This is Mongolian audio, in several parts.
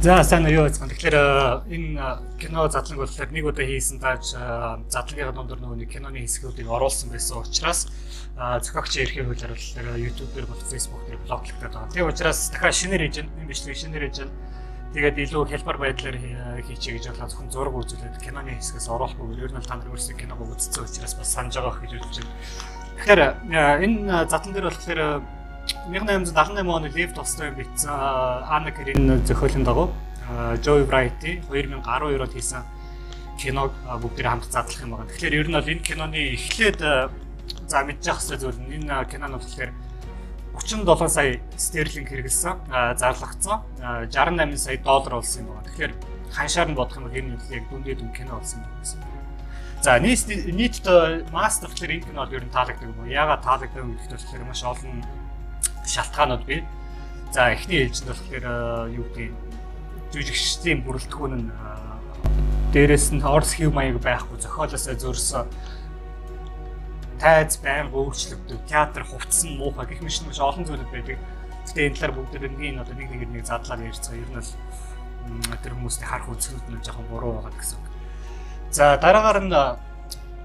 За сайн уу юу гэсэн. Тэгэхээр энэ кино задланг болохоор нэг удаа хийсэн дааж задлангийн дундор нөгөө нэг киноны хэсгүүдийг оруулсан байсан учраас зохиогчийн эрхийн хуулиар болохоор YouTube дээр бол Facebook дээр блоклогдоод байгаа. Тийм учраас дахиад шинээр хийж байна. Энэ бичлэгийг шинээр хийж байна. Тэгээд илүү хялбар байдлаар хийчихье гэж бодлоо, зөвхөн зураг үзүүлээд киноны хэсгээс оруулахгүй. Ер нь бол та нар өөрсдөө киног үзсэн учраас бас санаж байгаа гэж бодож байна. Тэгэхээр энэ задлан дээр болохоор 1878 оны Лев Толстойн бичсэн Анна Каренина зохиолын дагуу Joey Wright-ийн 2012 онд хийсэн киног бүгдээ хамт задлах юм байна. Тэгэхээр ер нь бол энэ киноны эхлээд за мэдчих хэрэгтэй зүйл нь энэ киноны болохоор 37 сая стерлинг хэрэгэлсэн, зарлагдсан, 68 сая доллар болсон юм байна. Тэгэхээр ханшаар нь бодох юм бол энэ яг дүндээ дүн кино болсон юм байна гэсэн. За нийт мастер болохоор энэ кино бол ер нь таалагддаг юм. Яагаад таалагддаг вэ гэдэгт болохоор маш олон шалтгаанууд бий. За эхний ээлжинд болохоор юу гэдэг жүжигчдийн бүрэлдэхүүн нь дээрээс нь Орос хэв маяг байхгүй, зохиолоосоо зөрсөн, тайз байнга өөрчлөгдөв, театр хувцас нь муухай гэх мэт маш олон зүйлүүд байдаг. Гэхдээ энэ талаар бүгд энгийн одоо нэг нэгээр нэг задлаар ярьцгаа. Ер нь бол тэр хүмүүсийн харах үзлүүд нь жоохон буруу байгаа гэсэн үг. За дараагаар нь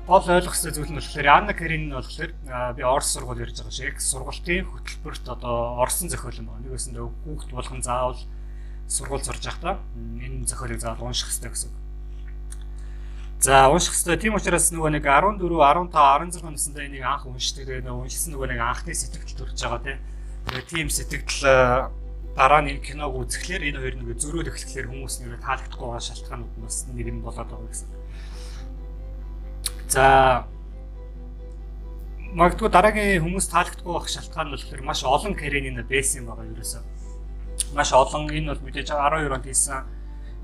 гол ойлгох ёстой зүйл нь болохоор Анна Каренина болохоор би Орос сургууль ярьж байгаа шиг сургалтын хөтөлбөрт одоо орсон зохиол юм байна. Нэгээс нь хүүхд болгон заавал сургууль сурж байхдаа энэ зохиолыг заавал унших ёстой гэсэн үг. За унших ёстой. Тийм учраас нөгөө нэг 14, 15, 16 насндаа энийг анх уншдаг. Тэгээ нөгөө уншсан нөгөө нэг анхны сэтгэл төрж байгаа тийм. Тэгээ тийм сэтгэл дараа нь энэ киног үзэхлээр энэ хоёр нэг зөрөөл эхлэхлээр хүмүүс нэрээ таалагдахгүй байгаа шалтгаанууд нь бас нэг юм болоод байгаа гэсэн. За магадгүй дараагийн хүмүүс таалагдахгүй байх шалтгаан нь болохоор маш олон Каренина байсан юм байгаа ерөөсөө. Маш олон, энэ бол мэдээж 12 онд хийсэн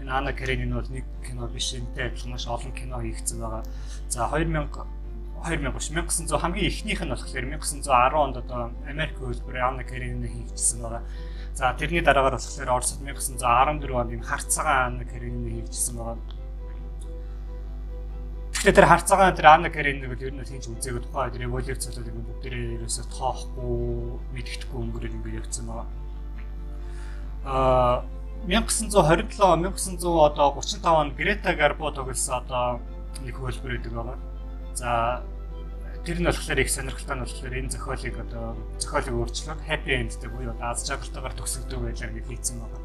энэ Анна Каренина бол нэг кино биш, энэтэй адилхан маш олон кино хийгдсэн байгаа. За 2000 хамгийн эхнийх нь болохоор 1910 онд одоо Америк хөлбөр Анна Каренина хийгдсэн байгаа. За тэрний дараагаар болохоор Оросд 1914 онд энэ харцаагаан Анна Каренина хийгдсэн байгаа. Тэгэхээр тэр харцаагаан тэр Анна Карениныг бол ер нь хийж үзээгүй, тухайн революц болоод ингэ бүгдээрээ ерөөсөө тоохгүй, мэддэхгүй өнгөрөөд ингэ явцсан байгаа. 1927 1935 онд Грета Гарбо тоглосон одоо нэг хөлбөр өгдөг байгаа. За тэр нь болохоор их сонирхолтой нь болохоор энэ зохиолыг одоо зохиолыг өөрчлөөд happy endтэй буюу одоо аз жаргалтайгаар төгсөгдөг байлаар ингэ хийцэн байгаа.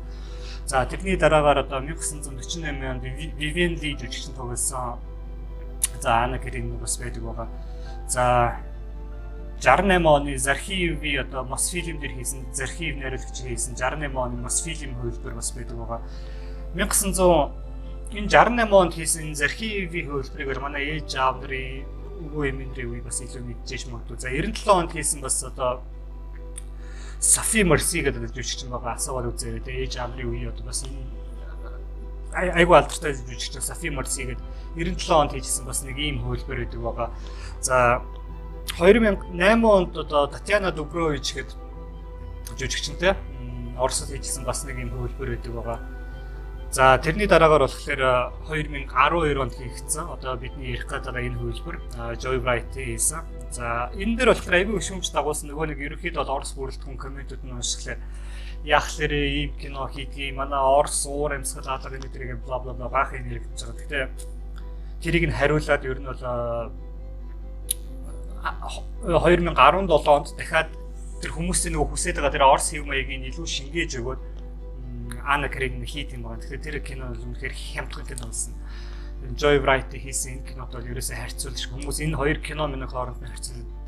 За тэрний дараагаар одоо 1948 онд Vivian Lee жүжигчин тоглосон за Анна Каренина бас байдаг байгаа. За 68 оны Зархиевийн одоо Мосфильм дээр хийсэн Зархиев найруулагч хийсэн 68 оны Мосфильм хувилбар бас байдаг байгаа. 1900 энэ 68 онд хийсэн Зархиевийн хувилбарыг манай ээж аав нарын өвөө эмээнрийн үе бас илүү мэдчихэж магадгүй. За 97 онд хийсэн бас одоо Софи Мерси гэдэг жүжигчин байгаа. Асуугаад үзээрэй. Ээж аав нарын үе одоо бас энэ айгүй алдартай жүжигчин Софи Мерси гэдэг 97 онд хийжсэн бас нэг ийм хувилбар байдаг байгаа. За 2008 онд одоо Татьяна Дубрович гэдэг жүжигчэнтэй Оросд хийжсэн бас нэг ийм хувилбар байдаг байгаа. За тэрний дараагаар болохоор 2012 онд хийгдсэн одоо бидний ярих гээд байгаа энэ хувилбар Joey Wright хийсэн. За энэ дээр болохоор айгүй шүүмж дагуулсан нөгөө нэг ерөнхийдөө бол Орос бүрэлдэхүүн комментүүд нь уншихлаар яхлаарэ ийм кино хийдгийг манай Орос уур амьсгал алга энэ тэрийг бла бла бла гах юм яригдж байгаа. Гэхдээ тэрийг нь хариулаад ер нь бол 2017 онд дахиад тэр хүмүүсийн нөгөө хүсээд байгаа тэр Орос хэв маягийг илүү шингээж өгөөд Анна Каренина хийд юм байна. Тэгэхээр тэр кино бол үнэхээр хямдхан кино болсон. Joey Wright хийсэн энэ кинод бол ерөөсөө харьцуулж хүмүүс энэ хоёр кино минь хооронд нь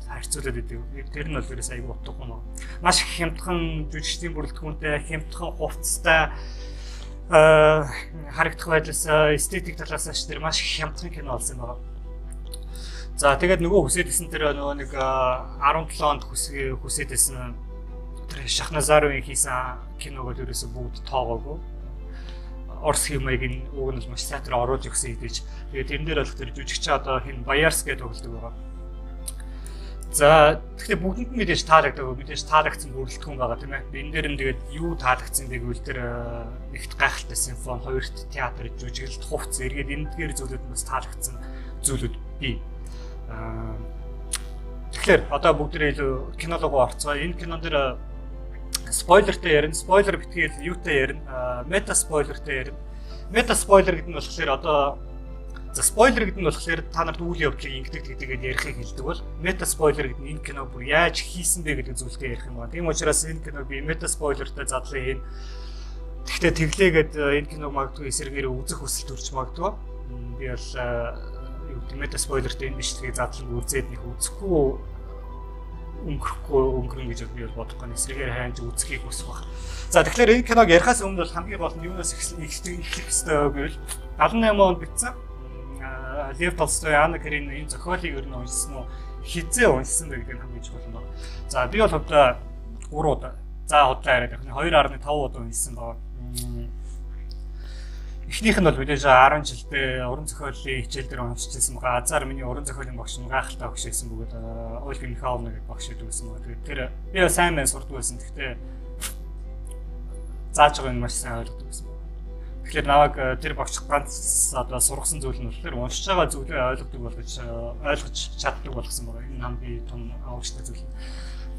харьцуулаад идэв. Тэр нь бол ерөөсөө айгүй утгагүй юм. Маш хямдхан жүжигчдийн бүрэлдэхүүнтэй, хямдхан хувцастай харагдах байдлаас эстетик талаас нь тэр маш хямдхан кино болсон юм байна. За тэгээд нөгөө хүсээдсэн тэр нөгөө нэг 17 онд хүсээдсэн тэр Шахназаровын хийсэн киног бол ерөөсөө бүгд тоогоогүй. Орос хэв маягийн уг нь маш сайтар оруулж өгсөн хэдий. Тэгээд тэрэн дээр болох тэр жүжигч одоо хин Баярс гэдэг тоглодог байгаа. За тэгэхээр бүгдэнд нь мэдээж таалагддаг, мэдээж таалагдсан бүрэлдэхүүн байгаа тийм ээ. Энэ дээр нь тэгээд юу таалагдсан бэ гэвэл тэр нэгт гайхалтай симфони, хоёрт театр, жүжиглэлт, хувцас, эргээд эндгээр зүйлүүд нь бас таалагдсан зүйлүүд бий. Тэгэхээр одоо бүгдээрээ илүү кино руу орцгоё. Энэ кинон дээр Spoiler тай ярина. Spoiler битгий юутай ярина? Meta spoiler тай ярина. Meta spoiler гэдэг нь болохоор одоо за spoiler гэдэг нь болохоор та нарт үйл явдлыг ингэдэг гэдгийг ярихыг хэлдэг бол meta spoiler гэдэг нь энэ кино бүр яаж хийсэн бэ гэдэг зүйлтэй ярих юм байна. Тийм учраас энэ кино би meta spoiler тай задлан хийн. Гэхдээ тэглээгээд энэ киног магадгүй эсрэгээр үзэх хүсэл төрж магадгүй. Би бол юу гэдэг meta spoiler тай энэ бичлэгийг задлан үзээд нэг үзэхгүй өнгөрөхгүй өнгөрнө гэж би бол бодохгүй. Эсрэгээр хайнж үзхийг хүсэх баг. За тэгэхээр энэ киног ярихаас өмнө бол хамгийн гол нь юунаас эхлэх ёстой гэвэл 78 онд бичсэн Лев Толстой, Анна Каренина энэ зохиолыг ер нь уншсан уу? Хизээ уншсан бэ гэдэг нь хамгийн чухал юм байна. За би бол хувьдаа 3 удаа. За худлаа яриад явах нь 2.5 удаа уншсан байна. Эхнийх нь бол мэдээж 10 жилдээ уран зохиолын хичээл дээр уншиж ирсэн байгаа. Азар миний уран зохиолын багш нь гайхалтай багш байсан бөгөөд Ольга Михайловна гэдэг багш байдаг байсан байгаа. Тэгээд тэр би сайн мэн сурдаг байсан. Гэхдээ зааж байгааг нь маш сайн ойлгодог байсан. Тэгэхээр намайг тэр багш ганц одоо сургасан зүйл нь болохоор уншиж байгаа зүйлээ ойлгодог болгож ойлгож чаддаг болгосон байгаа. Энэ хамгийн том аврагчтай зүйл.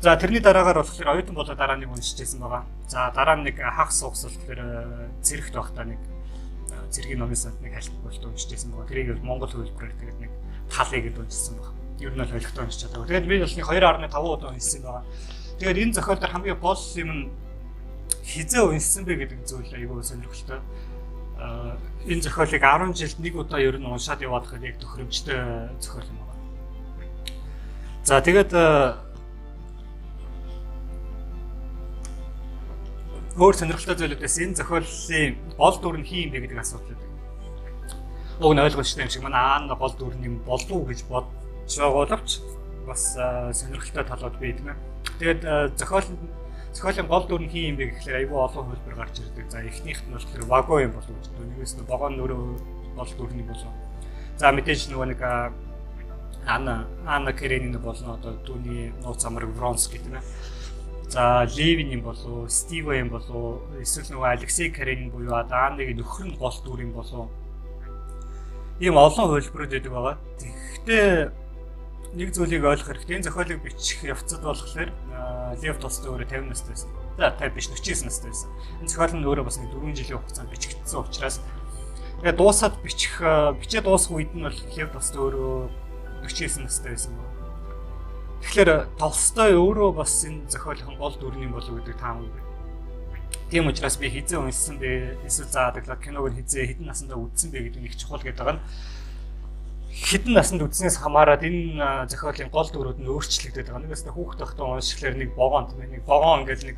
За тэрний дараагаар болохоор оюутан болоо дараа нэг уншиж байсан байгаа. За дараа нь нэг хагас сугас болохоор цэрэгт байхдаа нэг цэргийн номын санд нэг хальт болт уншиж байсан байгаа. Тэрийг бол монгол хувилбараар тэгээд нэг талыг гэд уншсан байгаа. Ер нь бол ойлгохтой уншиж чадаагүй. Тэгээд би бол нэг 2.5 удаа уншсан байгаа. Тэгээд энэ зохиол дээр хамгийн гол юм нь хизээ уншсан бэ гэдэг зүйл айгүй сонирхолтой. Энэ зохиолыг 10 жилд нэг удаа ер нь уншаад яваад хад яг тохиромжтой зохиол юм байна. За тэгээд өөр сонирхолтой зүйлүүдээс энэ зохиолын гол дүр нь хин юм бэ гэдэг асуудал байдаг. Уг нь ойлгомжтой юм шиг манай Анна гол дүр нь юм болов уу гэж бодож байгаа боловч бас сонирхолтой талууд байдаг. Тэгээд зохиолын гол дүр нь хин юм бэ гэхлээр айгүй олон хувилбар гарч ирдэг. За эхнийх нь болохоор Ваго юм болов уу гэж. Нэгээс нь вагон өөрөө гол дүр нь болов. За мэдээж нөгөө нэг Анна Каренина болно, одоо түүний нууц амраг Вронский гэдэг нь. За Левин юм болов, Стива юм болов, эсвэл нөгөө Алексей Каренин буюу Аннагийн нөхөр нь гол дүр юм болов. Ийм олон хувилбарууд байдаг байгаа. Тэгэхдээ нэг зүйлийг ойлгох хэрэгтэй. Энэ зохиолыг бичих явцад болохоор Лев Толстой өөрөө 50 настай байсан. За 50 биш 49 настай байсан. Энэ зохиол нь өөрөө бас нэг 4 жилийн хугацаанд бичигдсэн учраас тэгээд дуусаад бичээ дуусах үед нь бол Лев Толстой өөрөө 49 настай байсан байна. Тэгэхээр Толстой өөрөө бас энэ зохиолын гол дүр нь болов гэдэг таамаг байна. Тийм учраас би хизээ уншсан бэ? Эсвэл за тэгэхээр киног нь хизээ хэдэн насандаа үзсэн бэ гэдэг нь их чухал гэдэг байгаа нь хэдэн насанд үзснээс хамаарат энэ зохиолын гол дүрүүд нь өөрчлөгдөд байгаа. Нэгээс хүүхэд байхдаа уншихлаар нэг вогон тийм нэг вогон ингээл нэг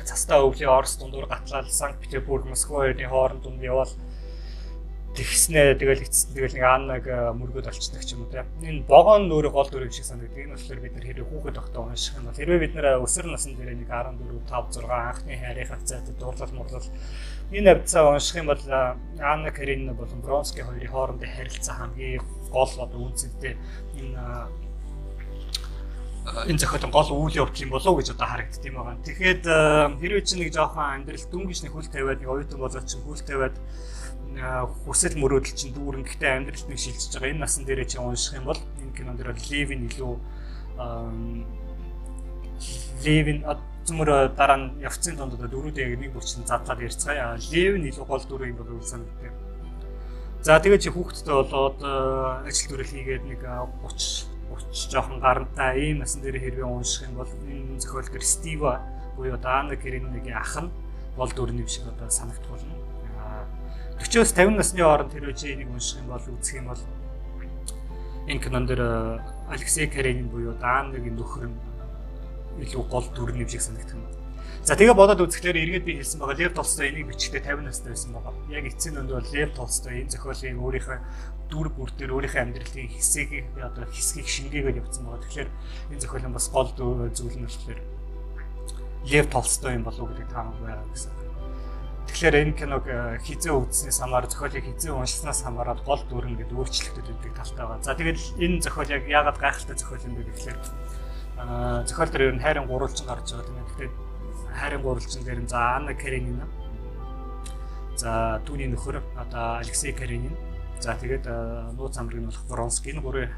цастаа өвлийн Орос дундуур гатлал Санкт Петербург, Москва хоёрын хооронд дунд яваал тэгснэ тэгэл эцэст тэгэл нэг Аннаг мөргөд олчдаг ч юм уу тийм. Энэ вогон өөрөө гол дүр юм шиг санагддаг. Энэ болохоор бид нар хэрэг хүүхэд байхдаа унших юм бол хэрвээ бид нар өсвөр насн дээр нэг 14, 5, 6 анхны хайрын хавцаатай дурлал мурлал энэ авцаа унших юм бол Анна Каренина болон Вронский хоёрын хоорондын харилцаа хамгийн гол одоо үнцэнтэй энэ зохиолын гол үйл явдал юм болов уу гэж одоо харагддаг юм байна. Тэгэхээр хэрвээ чи нэг жоохон амьдрал дүнгиж нэг хөл тавиад нэг оюутан болоод чи хөл тавиад хүсэл мөрөөдөл чинь дүүрэн гэхдээ амьдралд нэг шилжиж байгаа энэ насан дээрээ чи унших юм бол энэ кинон дээр бол Левин илүү Левин зүмөр дараа нь явцын дунд одоо дөрүүдээ яг нэг бүрчин задлаад ярьцгаая. Левин илүү гол дүр юм болов уу санагддаг. За тэгээд чи хүүхэдтэй болоод ажил төрөл хийгээд нэг 30 жоохон гарантай ийм насан дээр хэрвээ унших юм бол энэ зохиол дээр Стива буюу Анна Каренинагийн ах нь гол дүр юм шиг одоо санагдах болно. 40-оос 50 насны хооронд хэрвээ чи энийг унших юм бол үзэх юм бол энэ кинон дээр Алексей Каренин буюу Аннагийн нөхөр нь илүү гол дүр юм шиг санагдах юм. За тэгээ бодоод үзэхлээр эргээд би хэлсэн байгаа Лев Толстой энийг бичихдээ 50 настай байсан байгаа. Яг эцсийн өнд бол Лев Толстой энэ зохиолын өөрийнхөө дүр бүр дээр өөрийнхөө амьдралын хэсгийг одоо хэсгийг шингээгээд явцсан байгаа. Тэгэхээр энэ зохиолын бас гол зүйл нь болохоор Лев Толстой юм болов уу гэдэг таамаг байгаа гэсэн. Тэгэхээр энэ киног хизээ үзснээс хамаар зохиолыг хизээ уншсанаас хамаарат гол дүр нь гэдэг өөрчлөгдөд байдаг талтай байгаа. За тэгээд энэ зохиол яг яагаад гайхалтай зохиол юм бэ гэхлээр зохиол дээр ер нь хайрын гурвалжин гарч байгаа тийм ээ. Тэгэхээр хайрын гурвалжин дээр нь за Анна Каренина, за түүний нөхөр одоо Алексей Каренин, за тэгээд нууц амраг нь болох Вронский, энэ гурвын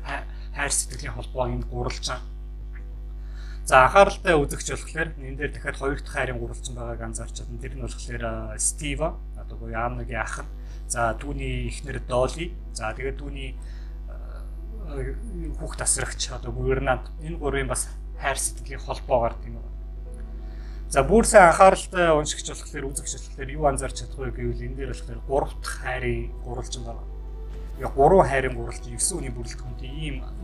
хайр сэтгэлийн холбоо энэ гурвалжин. За анхааралтай үзэгч болохоор энэ дээр дахиад хоёр дахь хайрын гурвалжин байгааг анзаарч чадна. Тэр нь болохоор Стива одоо буюу Аннагийн ах нь. За түүний эхнэр Долли. За тэгээд түүний хүүхд тасрагч одоо гувернант энэ гурвын бас хайр сэтгэлийн холбоо гардаг юм байна. За бүр сайн анхааралтай уншигч болохоор үзэгч болохоор юу анзаарч чадах вэ гэвэл энэ дээр болохоор гурав дахь хайрын гурвалжин байна. Яг гурван хайрын гурвалжин 9 үний бүрэлдэхүүнтэй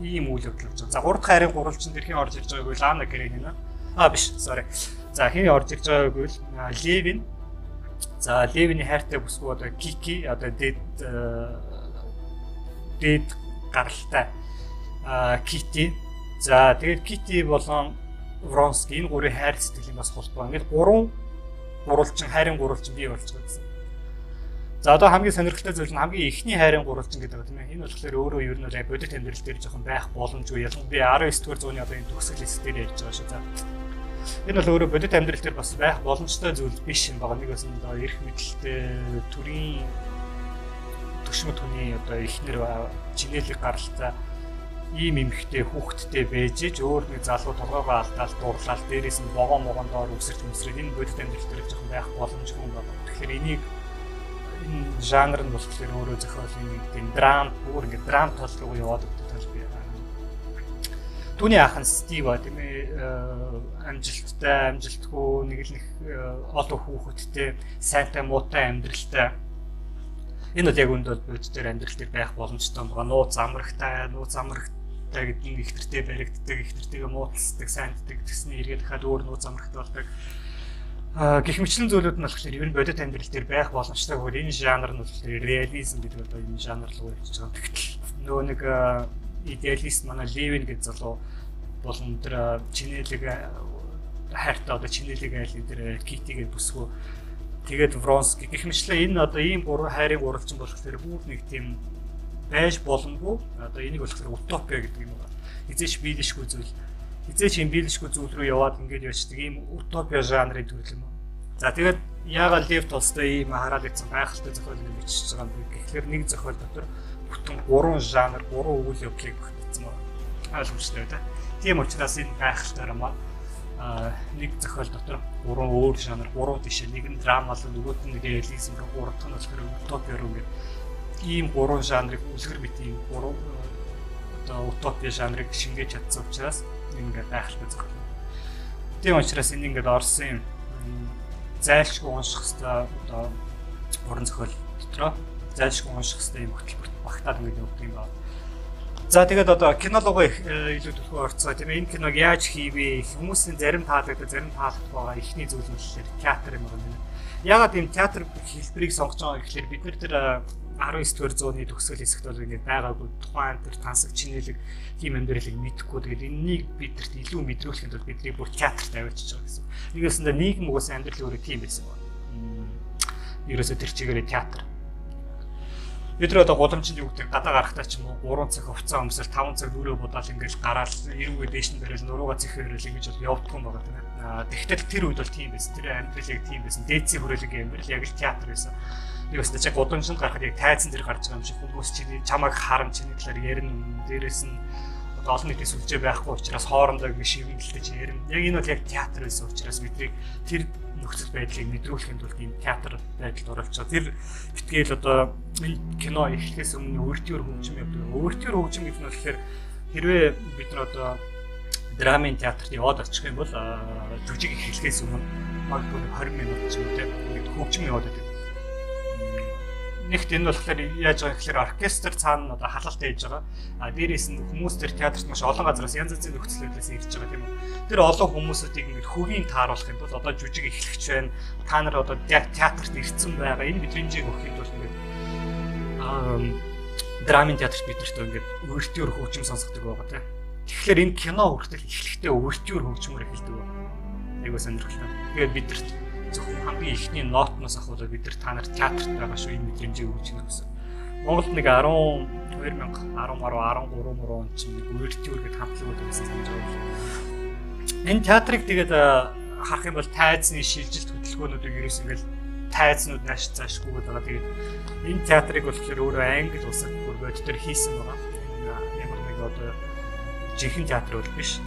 ийм үйл явдал болж байгаа. За гурав дахь хайрын гурвалжин дээр хэн орж ирж байгааг вэ? Анна Каренина. А биш, sorry. За хэн орж ирж байгааг вэ? Левин. За Левиний хайртай бүсгүй одоо Кики одоо дээд гаралтай Кити. За тэгээд Кити болон Вронски энэ гурвын хайр сэтгэлийн бас холбоо. Ингээд гурван гурвалжин хайрын гурвалжин бий болж байгаа гэсэн. За одоо хамгийн сонирхолтой зүйл нь хамгийн эхний хайрын гурвалжин гэдэг байна тийм ээ. Энэ болохоор өөрөө ер нь бол бодит амьдрал дээр жоохон байх боломжгүй. Ялангуяа 19 дугаар зууны одоо энэ төгсгөл хэсэг дээр ярьж байгаа шүү. За. Энэ бол өөрөө бодит амьдрал дээр бас байх боломжтой зүйл биш юм байна. Нэг бас одоо эрх мэдэлтэй төрийн төшмөд хүний одоо эхнэр чинээлэг гаралтай ийм эмхтэй хүүхэдтэй байж ич өөр нэг залуу толгоогоо алдаал дурлал дээрээс нь вогоо могоон доор үсэрч өмсрээд энэ бодит амьдрал дээр жоохон байх боломжгүй юм байна. Тэгэхээр энийг энэ жанр нь болохоор өөрөө зохиолын нэг тийм драм бүр ингээд драм тал руу яваад өгдөг тал би. Түүний ах нь Стива тийм ээ амжилттай, амжилтгүй нэг л нэг олон хүүхэдтэй, сайнтай муутай амьдралтай. Энэ бол яг үнд бол бодит дээр амьдрал дээр байх боломжтой байгаа. Нууц амрагтай, нууц амрагтай гэдэг нь ихтэртэй баригддаг, ихтэртэйгээ муудалцдаг, сайнддаг гэсний эргээд дахиад өөр нууц амрагтай болдог. Гэх мэтлэн зүйлүүд нь болохоор ер нь бодит амьдрал дээр байх боломжтой бөгөөд энэ жанр нь болохоор реализм гэдэг одоо энэ жанр руу явж байгаа. Тэгтэл нөгөө нэг идеалист манай Левин гэдэг залуу болон тэр чинээлэг хайртай одоо чинээлэг айлын тэр Кити гэдэг бүсгүй тэгээд Вронски гэх мэтлэн энэ одоо ийм гурван хайрын гурвалжин болохоор бүр нэг тийм байж боломгүй одоо энийг болохоор утопиа гэдэг юм байна. Хизээч биелэшгүй зүйл хизээч юм биелэшгүй зүйл рүү яваад ингээд явчихдаг ийм утопиа жанрын төрөл юм. За тэгээд яагаад Лев Толстой ийм хараад ирсэн гайхалтай зохиол ингэ бичиж байгаа юм бэ гэхлээр нэг зохиол дотор бүтэн гурван жанр, гурван үйл явдлыг багтсан байна. Ойлгомжтой үү? Тийм учраас энэ гайхалтай роман нэг зохиол дотор гурван өөр жанр, гурван тишээ, нэг нь драма л нөгөөт нь реализм руу, гурав дахь нь болохоор утопиа руу ингээд ийм гурван жанрыг үлгэр мэт ийм гурван одоо утопиа жанрыг шингээж чадсан учраас ингээд гайхалтай зохиол. Тийм учраас энэ ингээд Оросын зайлшгүй унших хэвээр одоо уран зохиол дотроо зайлшгүй унших хэвээр юм хөтөлбөрт багтаад ингээд явдаг юм байна. За тэгээд одоо кинологоо илүү төлхөө орцгоо тийм ээ энэ киног яаж хийвэ? Хүмүүсийн зарим таалагддаг, зарим таалагдах байгаа эхний зүйл нь болохоор театр юм байна. Яагаад ийм театр хэлбэрийг сонгож байгаа гэхлээр бид нар тэр 19 дугаар зууны төгсгөл хэсэгт бол ингээд байгаагүй тухайн тэр тансаг чинээлэг тийм амьдралыг мэдэхгүй тэгээд энэнийг бидэрт илүү мэдрүүлэхэд бол бидний бүр театрт авчиж байгаа гэсэн. Нэгэсэндээ нийгэм угаасаа амьдрал өөрөө тийм байсан байна. Ерөөсөө тэр чигээрээ театр. Бид нар одоо гудамжинд юу гэдэг гадаа гарахтаа ч юм уу 3 цаг хувцас өмсөл 5 цаг нүрээ будаал ингээд гараал эрүүгээ дээш нь барайл нуруугаа цэхэ барайл ингэж бол явдггүй юм байна тийм ээ. Тэгтэл тэр үед бол тийм байсан. Тэр амьдрал яг тийм байсан. Дээдсийн хүрээлэнгийн амьдрал яг л театр байсан. Нэг өстө чи гудамжинд гарахад яг тайзан дээр гарч байгаа юм шиг хүмүүс чиний чамайг харан чиний талаар ярина. Дээрээс нь одоо олон нийтийн сүлжээ байхгүй учраас хоорондоо ингэ шивэнгэлдэж ярина. Яг энэ бол яг театр байсан учраас бидний тэр нөхцөл байдлыг мэдрүүлэхэд тулд ийм театр байдалд оруулж байгаа. Тэр битгээл одоо энэ кино эхлэхээс өмнө увертюр хөгжим явдаг. Увертюр хөгжим гэдэг нь болохоор хэрвээ бид нар одоо драмын театрт яваад очих юм бол жүжиг эхлэхээс өмнө магадгүй 20 минут ч юм уу тийм ингээд хөгжим яваад байдаг. Нэгт энэ болохоор яаж байгаа гэхээр оркестр цаана одоо халалт хийж байгаа. А дээрээс нь хүмүүс тэр театрт маш олон газараас янз янзын нөхцөл байдлаас ирж байгаа тийм үү. Тэр олон хүмүүсүүдийг ингээд хөгийн тааруулахын тулд одоо жүжиг эхлэгч байна. Та нар одоо театрт ирсэн байгаа. Энэ мэдрэмжийг өгөхийн тулд ингээд драмын театрт бид нарт ингээд увертюр хөгжим сонсгодог байгаа тийм. Тэгэхээр энэ кино хүртэл эхлэхдээ увертюр хөгжмөр эхэлдэг байна. Айгуу сонирхолтой. Тэгээд бид нарт зөвхөн хамгийн эхний нотноос ахуулаад бид нар та нар театрт байгаа шүү энэ мэдрэмжийг өгч гэнэ гэсэн. Монголд нэг 12 2010 13 мөр он чинь нэг увертюр гэдэг хамтлагууд байсан санаж байгаа. Энэ театрыг тэгээд харах юм бол тайзны шилжилт хөдөлгөөнүүдийг ерөөс ингээл тайзнууд нааш цаашгүйгээд байгаа. Тэгээд энэ театрыг болохоор өөрөө англи улсад бүр бодит төр хийсэн байгаа. Ямар нэг одоо жинхэнэ театр бол биш.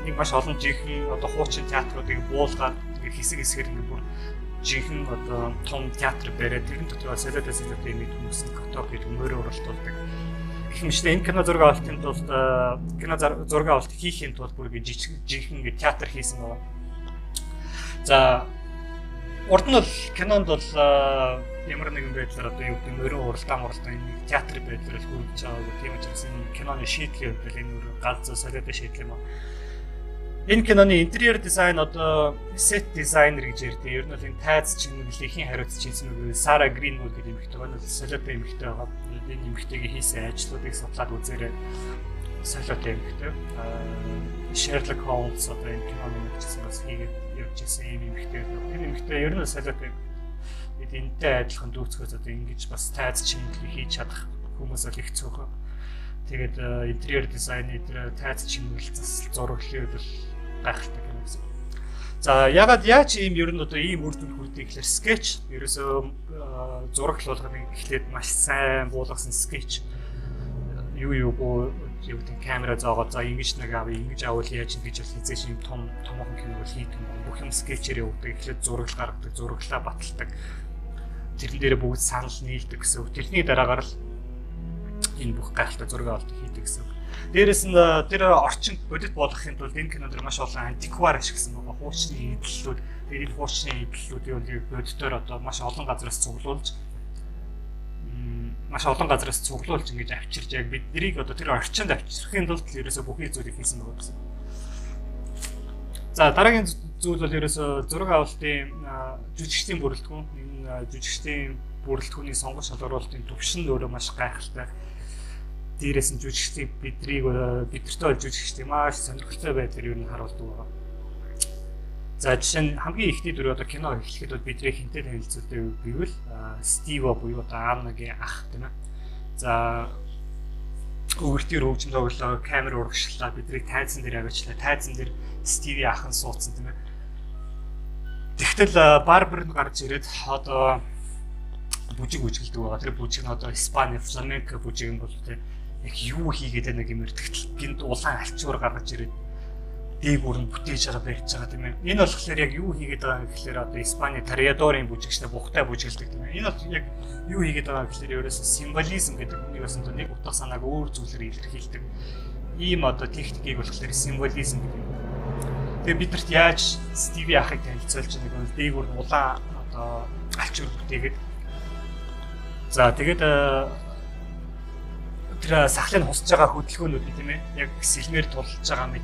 Энийг маш олон жинхэнэ одоо хуучин театруудыг буулгаад ингээ хэсэг хэсгээр ингээ бүр жинхэнэ одоо том театр бариад тэрэн дотор солиотой солиотой юм хүмүүс нь котог гэдэг морь уралдуулдаг. Гэх мэт энэ кино зураг авалтын тулд кино зураг авалт хийхийн тулд бүр ингээ жинхэнэ ингээ театр хийсэн байна. За урд нь бол кинонд бол ямар нэгэн байдлаар одоо юу гэдэг морин уралдаан энэ театр байдлаар л хүргэж байгаагүй. Тийм учраас энэ киноны шийдлийн хувьд л энэ өөр галзуу солиотой шийдэл юм аа. Энэ киноны интерьер дизайн одоо сет дизайнер гэж ярьдаг. Ер нь бол энэ тайз чимэглэлийн хариуцж хийсэн үг Сара Гринвуд гэдэг эмэгтэй байна. Солиотой эмэгтэй байгаа. Энэ эмэгтэйгийн хийсэн ажлуудыг судлаад үзээрэй. Солиотой эмэгтэй. Sherlock Holmes одоо энэ киноны нэгжсэн бас хийгээд явж ирсэн ийм эмэгтэй. Тэр эмэгтэй ер нь солиотой эмэгтэй. Бид энэтэй адилхан дүүцгөөс одоо ингэж бас тайз чимэглэл хийж чадах хүмүүс бол их цөөхөн. Тэгээд интерьер дизайн, тэр тайз чимэглэл засал зураглалын хувьд бол гайхалтай кино гэсэн. За ягаад яаж ийм ер нь одоо ийм үр дүнд хүрдэг гэхээр скетч ерөөсөө зураглал болгоныг эхлээд маш сайн буулгасан скетч юу юу гэдэг камера зоогоод за ингэж нэг авъя, ингэж авал яаж ингэж бол хизээш ийм том томоохон кино бол хийдэг юм. Бүх юм скетчээр явдаг. Эхлээд зураг гаргадаг, зураглаа баталдаг. Тэрэн дээрээ бүгд санал нийлдэг гэсэн үг. Тэрний дараагаар л энэ бүх гайхалтай зураг авалт хийдэг гэсэн үг. Дээрээс нь тэр орчин бодит болгохын тулд энэ кинонд маш олон антиквар ашигласан байгаа. Хуучны эдлэлүүд, тэгээд энэ хуучны эдлэлүүдийг бодитоор одоо маш олон газараас цуглуулж ингэж авчирч яг биднийг одоо тэр орчинд авчрахын тулд л ерөөсөө бүхий зүйлийг хийсэн байгаа гэсэн. За дараагийн зүйл бол ерөөсөө зураг авалтын жүжигчдийн бүрэлдэхүүн. Энэ жүжигчдийн бүрэлдэхүүний сонгон шалгаруулалтын түвшин өөрөө маш гайхалтай. Дээрээс нь жүжигчдийг бидрийг бидэртэй бол жүжигчдийг маш сонирхолтой байдлаар ер нь харуулдаг байгаа. За жишээ нь хамгийн ихний дүр одоо кино эхлэхэд бол бидний хинтэй танилцуулдаг гэвэл Стива буюу одоо Аннагийн ах тийм ээ. За өвөртөр хөгжим тоглолоо, камер урагшлаа, бидрийг тайзан дээр аваачлаа. Тайзан дээр Стиви ах нь суудсан тийм ээ. Тэгтэл барбер нь гарч ирээд одоо бүжиг бүжгэлдэг байгаа. Тэр бүжиг нь одоо Испани фламенко бүжиг юм бол тийм яг юу хийгээд байна гэмээр тэгтэл гинт улаан альчуур гаргаж ирээд дээгүүр нь бүтээж байгаа барьж байгаа тийм ээ. Энэ болохоор яг юу хийгээд байгаа гэхлээр одоо Испани Тореадорын бүжигчтэй бухтай бүжгэлдэг тийм ээ. Энэ бол яг юу хийгээд байгаа гэхлээр ерөөсөө символизм гэдэг нэг бас нэг утга санааг өөр зүйлээр илэрхийлдэг. Ийм одоо техникийг болохоор символизм гэдэг. Тэгээ бидэрт яаж Стиви ахыг танилцуулж байгааг бол дээгүүр нь улаан одоо альчуур бүтээгээд за тэгээд тэр сахлыг хусаж байгаа хөдөлгөөнүүд нь тийм ээ яг сэлмээр тулж байгаа мэт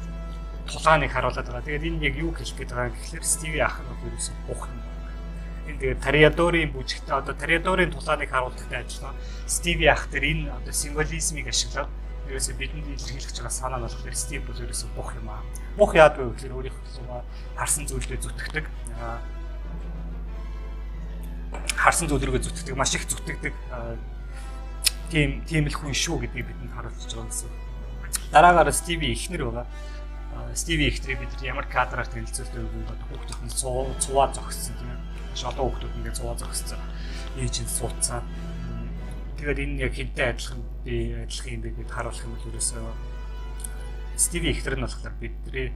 тулааныг харуулад байгаа. Тэгээд энэ яг юу хэлэх гээд байгаа юм гэхлээр Стиви ах нь ерөөсөө бух юм. Энэ тэгээд Тореадорын бүжигтэй одоо Тореадорын тулааныг харуулдагтай адилхан Стиви ах тэр энэ одоо символизмыг ашиглаад ерөөсөө бидэнд илэрхийлж байгаа санаа нь болохоор Стив бол ерөөсөө бух юм аа. Бух яадаг вэ гэхлээр өөрийнхөө харсан зүйлээ зүтгэдэг. Харсан зүйл рүүгээ зүтгэдэг, маш их зүтгэдэг. Тийм л хүн шүү гэдгийг бидэнд харуулж байгаа гэсэн. Дараагаар Стиви эхнэр байгаа. Стиви эхнэрийг бид ямар кадраар танилцуулдаг вэ гэвэл одоо хүүхдүүд нь цуваа зогссон тийм ээ. Маш олон хүүхдүүд ингээд цуваа зогссон. Ээж нь суудсан. Тэгээд энэ яг хинтэй адилхан би адилхан юм бэ гэд харуулах юм бол ерөөсөө Стиви эхнэр нь болохоор бидний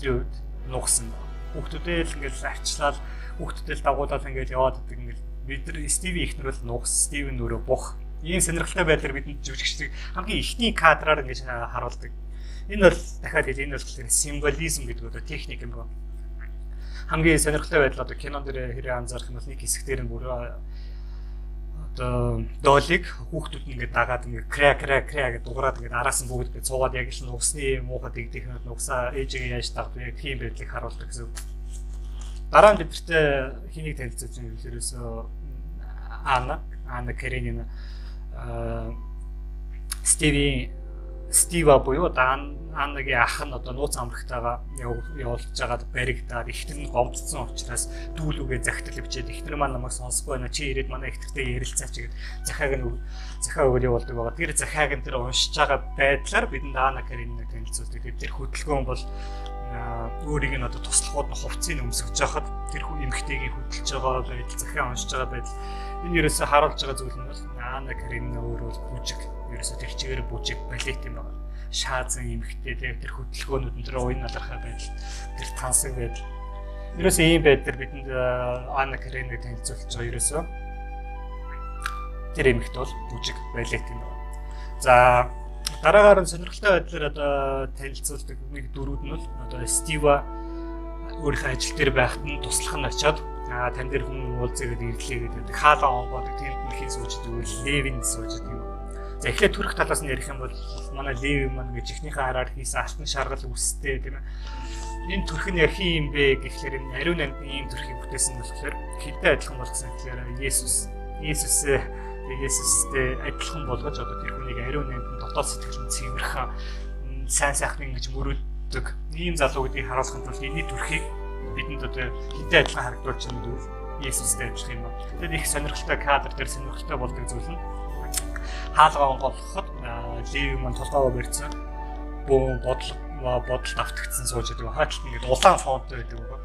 хувьд нугсан. Хүүхдүүдээ л ингээд арчлал, хүүхдүүдээ л дагуулаад ингээд яваад байдаг ингээд бид нар Стиви эхнэр бол нугас, Стивен өөрөө бух. Ийм сонирхолтой байдлаар бидэнд жүжигчдийг хамгийн эхний кадраар ингэж харуулдаг. Энэ бол дахиад хэл энэ бол символизм гэдэг одоо техник юм байна. Хамгийн сонирхолтой байдал одоо кинон дээр хэрэг анзаарах юм бол нэг хэсэг дээр нь бүр одоо доолыг хүүхдүүд нь ингээд дагаад ингээд кра кра кра гэдэг дуграад ингээд араас нь бүгд ингээд цуугаад яг л нугасны муухай дэгдэх нугасаа ээжигээ яаж дагдаг яг тийм байдлыг харуулдаг гэсэн. Дараа нь бидэртээ хэнийг танилцуулж байгаа юм бэ ерөөсөө Анна Каренина Стива буюу Аннагийн ах нь одоо нууц амрагтайгаа явуулж байгаад баригдаад эхнэр нь гомдсон учраас дүүлүгээ захидал бичээд эхнэр маань намайг сонсохгүй байна, чи ирээд манай эхнэртэй ярилцаач гэд захиа өгöd явуулдаг байгаа. Тэр захиаг нь тэр уншиж байгаа байдлаар бидэнд Анна Каренинаг танилцуулдаг. Тэр хөдөлгөөн бол өөрийг нь одоо туслахууд нь хувцсыг өмсөж байхад тэр эмэгтэйгийн хөдөлж байгаа байдал, захиа уншиж байгаа байдал энэ ерөөсөө харуулж байгаа зүйл нь бол Анна Каренина өөр бол бүжиг, ерөөсөө тэр чигээр бүжиг балет юм байна. шаазан эмэгтэй тэгээ тэр хөдөлгөөнүүд нь тэр уян алархай байдал, тэр тансаг байдал. Ерөөсөө ийм байдлаар бидэнд Анна Карениныг танилцуулж байгаа ерөөсөө тэр эмэгтэй бол бүжиг балет юм байна. За дараагаар нь сонирхолтой байдлаар одоо танилцуулдаг нэг дөрүүд нь бол одоо Стива өөрийнхөө ажил дээр байхад нь туслах нь очиод тань дээр хүн уулзъя гэдээ ирлээ гэдэг хаалга онгоодог тэнд нь хин сууж идэг вэ? Левин сууж идэг юм. За эхлээд төрөх талаас нь ярих юм бол манай Левин маань ингэж эхнийхээ хараар хийсэн алтан шаргал үстэй тийм ээ. Энэ төрх нь яг хин юм бэ гэхлээр энэ ариун амьтны ийм төрхийг бүтээсэн болохоор хинтэй адилхан болгосон гэхлээр Есүстэй адилхан болгож одоо тэр хүнийг ариун амьтны дотоод сэтгэл нь цэвэрхэн сайн сайхныг ингэж мөрөөддөг ийм залуу гэдгийг харуулахын тулд энэний төрхийг бидэнд одоо хинтэй адилхан харагдуулж байгаа нь Есүстэй адилхан юм байна. Тэгээд их сонирхолтой кадр дээр сонирхолтой болдог зүйл нь хаалга онгойлгоход Леви маань толгоогоо барьсан бөөн бодолд автагдсан сууж байдаг. Хойдолд ингээд улаан фонтой байдаг байгаа.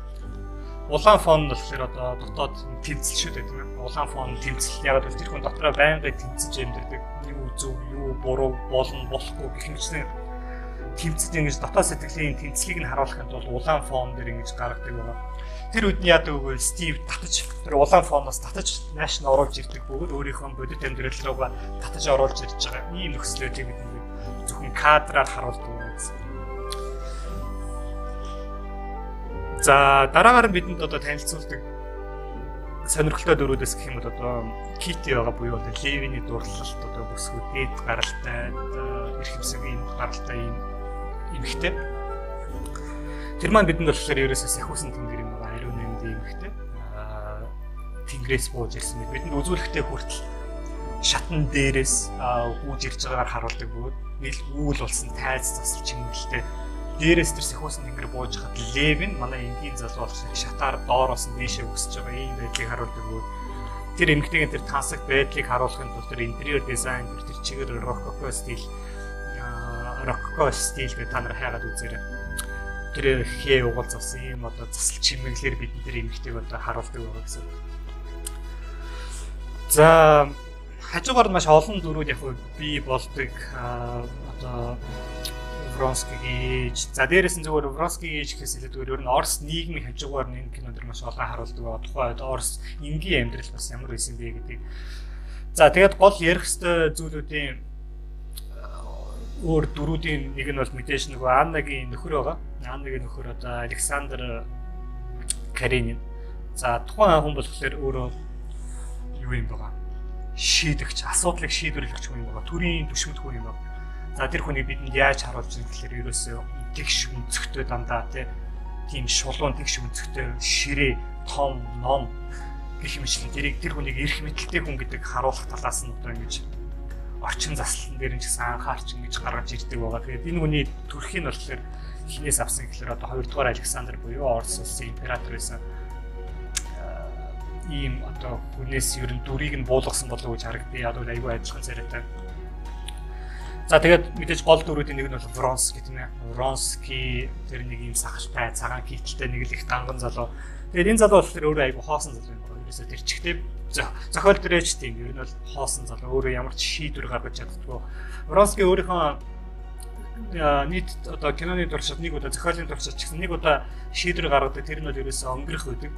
Улаан фон нь болохоор одоо дотоод тэмцэл шүү дээ тийм ээ. Улаан фон тэмцэл. Яг л тэр хүн дотроо байнгын тэмцэж амьдардаг. Юу зөв, юу буруу болно, болохгүй гэх мэтчилэн тэмцэж ингэж дотоод сэтгэлийн тэмцлийг нь харуулахын тулд улаан фон дээр ингэж гаргадаг байгаа. Тэр үед нь яадаг вэ? Стив татаж тэр улаан фоноос татаж нааш нь оруулж ирдэг бөгөөд өөрийнхөө бодит амьдрал руугаа татаж оруулж ирж байгаа. Ийм нөхцлүүдийг бид нэг зөвхөн кадраар харуулдаг юм гэсэн. За дараагаар нь бидэнд одоо танилцуулдаг сонирхолтой дөрүүдээс гэх юм бол одоо Кити байгаа буюу одоо Левиний дурлалт одоо бүсгүй дээд гаралтай эрхэмсэг ийм гаралтай ийм эмэгтэй. Тэр маань бидэнд болохоор ерөөсөө сахиусан тэнгэр юм байгаа. Ариун амьд эмэгтэй. Тэнгэрээс бууж ирсэн мэт. Бидэнд үзүүлэхтэй хүртэл шатан дээрээс гүйж ирж байгаагаар харуулдаг бөгөөд нийл үүл болсон тайз засал чимэглэлтэй дээрээс тэр сахиусан тэнгэр бууж хахад Левин манай энгийн залуу болохоор шатаар доороос нь дээшээ өсөж байгаа ийм байдлыг харуулдаг бөгөөд тэр эмэгтэйгийн тэр тансаг байдлыг харуулахын тулд тэр интерьер дизайн тэр чигээр рококо стил гэх та нар хайгаад үзээрэй. Тэр хээ угал засан ийм одоо засал чимэглэлээр бидний тэр эмэгтэйг одоо харуулдаг байгаа гэсэн. За хажуугаар нь маш олон дөрүүд яг бий болдог одоо Вронскигийн ээж. За дээрээс нь зүгээр Вронскигийн ээж гэхээс илүү зүгээр ер нь Орос нийгмийн хажуугаар нь энэ кино дэр маш олон харуулдаг байгаа. Тухайн үед Орос энгийн амьдрал бас ямар байсан бэ гэдгийг. За тэгээд гол ярих ёстой зүйлүүдийн өөр дөрүүдийн нэг нь бол мэдээж нөгөө Аннагийн нөхөр байгаа. Аннагийн нөхөр одоо Александр Каренин. За тухайн хүн болохоор өөрөө юу юм байгаа? Шийдэгч, асуудлыг шийдвэрлэгч хүн юм байгаа. Төрийн түшмэд хүн юм байна. За тэр хүнийг бидэнд яаж харуулж байгаа гэхээр ерөөсөө тэгш өнцөгтэй дандаа тийм шулуун тэгш өнцөгтэй ширээ, том, ном гэх мэтчлэн тэрийг тэр хүнийг эрх мэдэлтэй хүн гэдэг харуулах талаас нь одоо ингэж орчин заслан дээр нь ч гэсэн анхаарч ингэж гаргаж ирдэг байгаа. Тэгээд энэ хүний төрхийг нь болохоор хинээс авсан гэхээр одоо 2 дугаар Александр буюу Орос улсын император байсан ийм одоо хүнээс ер нь дүрийг нь буулгасан болов уу гэж харагдъя. Яг бол айгүй адилхан царайтай. За тэгээд мэдээж гол дүрүүдийн нэг нь бол Вронский тийм ээ. Вронский тэр нэг ийм сахалтай, цагаан кителтэй нэг л их данган залуу. Тэгээд энэ залуу болохоор өөрөө айгүй хоосон залуу юм байна. Ерөөсөө тэр чигтээ зохиол дээрээ ч тийм ер нь бол хоосон залуу. Өөрөө ямар ч шийдвэр гаргаж чаддгүй. Вронский өөрийнхөө нийт одоо киноны туршид нэг удаа зохиолын туршид ч гэсэн нэг удаа шийдвэр гаргадаг. Тэр нь бол ерөөсөө өнгөрөх байдаг.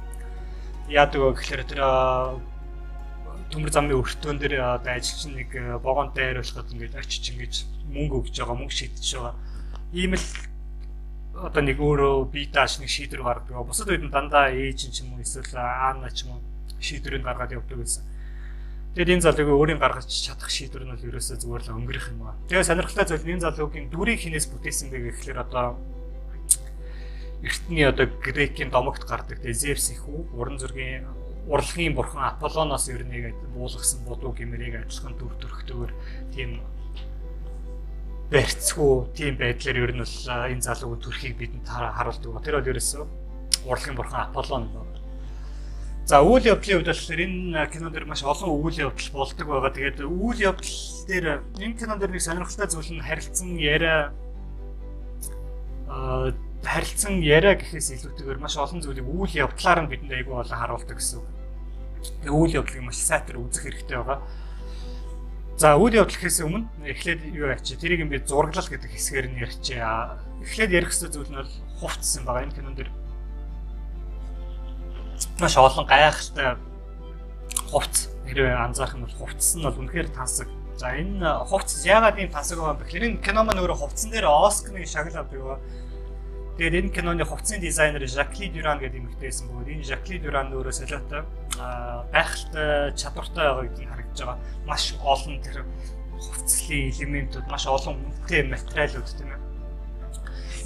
Яадаг вэ гэхээр тэр төмөр замын өртөөн дээр одоо ажилчин нэг вагонтой хариулахад ингээд очиж ингэж мөнгө өгж байгаа, мөнгө шийдэж байгаа. Ийм л одоо нэг өөрөө бие дааш нэг шийдвэр гаргадаг. Бусад үед нь дандаа ээж нь ч юм уу эсвэл Анна ч юм уу шийдвэрийг гаргаад явдаг байсан. Тэгээд энэ залуугийн өөрийн гаргаж чадах шийдвэр нь бол ерөөсөө зүгээр л өнгөрөх юм байна. Тэгээд сонирхолтой зүйл нь энэ залуугийн дүрийг хинээс бүтээсэн бэ гэхлээр одоо эртний одоо грекийн домогт гардаг Зевс их үү, уран зургийн урлагийн бурхан Аполлоноос ер нь яг буулгасан бодуу гэмэрийг адилхан дүр төрхтөөр тийм барьцгүй тийм байдлаар ер нь бол энэ залуугийн төрхийг бидэнд харуулдаг. Тэр бол ерөөсөө урлагийн бурхан Аполлон юм байна. За үйл явдлын хувьд болохоор энэ кинон дээр маш олон үйл явдал болдог байгаа. Тэгээд үйл явдал дээр энэ кинон дээр нэг сонирхолтой зүйл нь харилцан яриа харилцан яриа гэхээс илүүтэйгээр маш олон зүйлийг үйл явдлаар нь бидэнд айгүй олон харуулдаг гэсэн үг. Тэгээ үйл явдлыг маш сайтар үзэх хэрэгтэй байгаа. За үйл явдал гэхээс өмнө эхлээд юу ячи тэрийг би зураглал гэдэг хэсгээр нь ярьчээ. Эхлээд ярих ёстой зүйл нь бол хувцас юм байна. Энэ кинон дэр маш олон гайхалтай хувцас хэрвээ анзаарах юм бол хувцас нь бол үнэхээр тансаг. За энэ хувцас яагаад ийм тансаг байгаа юм бэ гэхээр энэ кино маань өөрөө хувцсан дээр Оскарын шагнал авдаг байгаа. Тэгээд энэ киноны хувцсны дизайнер Жаклин Дюран гэдэг эмэгтэй байсан бөгөөд энэ Жаклин Дюран өөрөө солиотой гайхалтай чадвартай байгаа гэдэг нь харагдаж байгаа. Маш олон тэр хувцлын элементүүд, маш олон үнэтэй материалууд тийм ээ.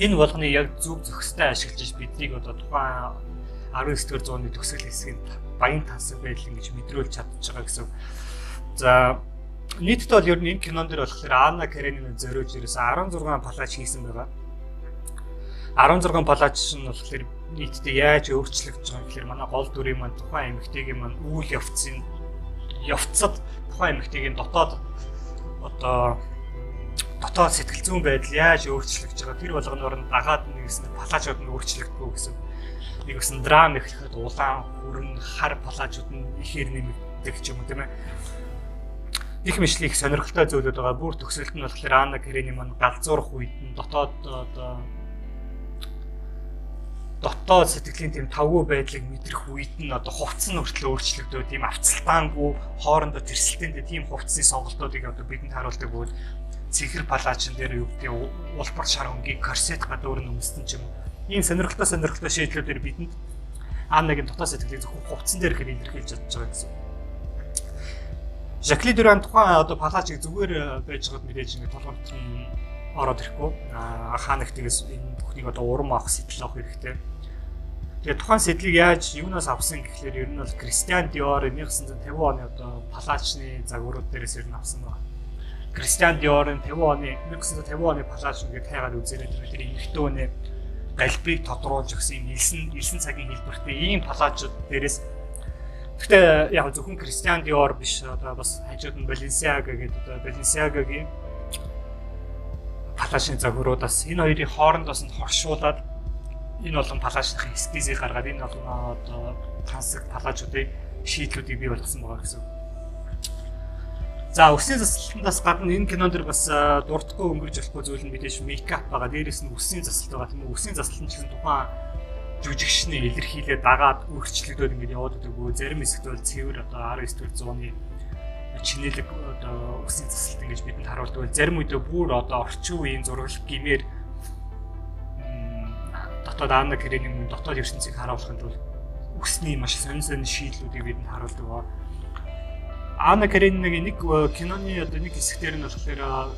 Энэ болгоныг яг зөв зохистой ашиглаж биднийг одоо тухайн 19-р зууны төгсгөл хэсгийн баян тансаг байдал ингэж мэдрүүлж чадчих байгаа гэсэн. За нийтдээ бол ер нь энэ кинон дээр болохоор Анна Каренина зориулж ерөөсөө 16 палач хийсэн байгаа. 16 палач нь болохоор нийтдээ яаж өөрчлөгдөж байгаа юм гэхээр манай гол дүрийн маань тухайн эмэгтэйгийн маань үйл явцын явцад тухайн эмэгтэйгийн дотоод одоо дотоод сэтгэл зүйн байдал яаж өөрчлөгдөж байгаа тэр болгоноор нь дагаад нэгсэн палаачууд нь өөрчлөгддөг гэсэн. Нэг гэсэн драм эхлэхэд улаан хүрэн хар палаачууд нь ихээр нэмэгддэг ч юм уу тийм ээ. Их мэтлэг их сонирхолтой зүйлүүд байгаа. Бүр төгсөлт нь болохоор Анна Каренина маань галзуурах үед нь дотоод одоо дотоод сэтгэлийн тийм тавгүй байдлыг мэдрэх үед нь одоо хувцас нь хүртэл өөрчлөгдөө тийм авцалтаангүй хоорондоо тэрсэлтэнтэй тийм хувцсны сонголтуудыг одоо бидэнд харуулдаг бөгөөд цэнхэр палаачин дээр юу гэдэг улбар шар өнгийн корсет гадуур нь өмссөн ч юм уу. Ийм сонирхолтой шийдлүүдээр бидэнд Аннагийн дотоод сэтгэлийг зөвхөн хувцсан дээр ихээр илэрхийлж чадж байгаа гэсэн. Жаклин Дюран тухайн одоо палаачийг зүгээр байж байгаад мэдээж ингээд толгойд нь ороод ирэхгүй. Хаа нэгтээс энэ бүхнийг одоо урам авах, сэтэл авах хэрэгтэй. Тэгээ тухайн сэтлийг яаж юунаас авсан гэхлээр ер нь бол Кристиан Диор 1950 оны одоо палаачны загварууд дээрээс ер нь авсан байна. Кристиан Диорын 50 оны 1950 оны палаач ингээд хайгаад үзээрэй тэр эмэгтэйний галбыг тодруулж өгсөн юм элсэн цагийн хэлбэртэй ийм палаачууд дээрээс. Гэхдээ яг зөвхөн Кристиан Диор биш одоо бас хажууд нь Balenciaga гэдэг одоо Balenciaga-гийн палаачны загваруудаас энэ хоёрын хоорондоос нь хоршуулад энэ болон палаачныхын эскизийг гаргаад энэ болон одоо тансаг палаачуудыг шийдлүүдийг бий болгосон байгаа гэсэн. За үсний засалтаас гадна энэ кинон дэр бас дурдахгүй өнгөрж болохгүй зүйл нь мэдээж мейкап байгаа. Дээрээс нь үсний засалт байгаа тийм үү? Үсний засалт нь ч гэсэн тухайн жүжигчний илэрхийлээ дагаад өөрчлөгдөд ингэж яваад байдаг бөгөөд зарим хэсэгт бол цэвэр одоо 19-р зууны чинэлэг одоо үсний засалт ингэж бидэнд харуулдаг бол зарим үедээ бүр одоо орчин үеийн зураглал гимээр дотоод Анна Каренины дотоод ертөнцийг харуулахын тулд үсний маш сонин сонин шийдлүүдийг бидэнд харуулдаг ба. Анна Каренинагийн нэг киноны одоо нэг хэсэг дээр нь болохоор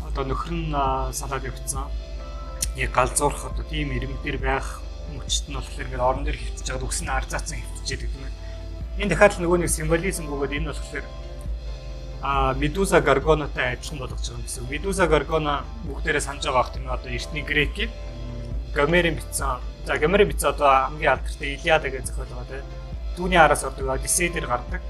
одоо нөхөр нь салаад явцсан. Яг галзуурах одоо тийм ирмэг дээр байх мөчт нь болохоор ингээд орон дээр хөвтөж байгаад үс нь арзаацсан хөвтөж байдаг юм. Энэ дахиад л нөгөө нэг символизм бөгөөд энэ болохоор Медуза Горгонатай адилхан болгож байгаа юм гэсэн. Медуза Горгона бүгдээрээ санаж байгаа бах тийм ээ одоо эртний грекийн Гомерийн бичсэн. За Гомерийн бичсэн одоо хамгийн алдартай Илиада гэж зохиол байгаа тийм. Түүний араас ордог Одиссей дээр гардаг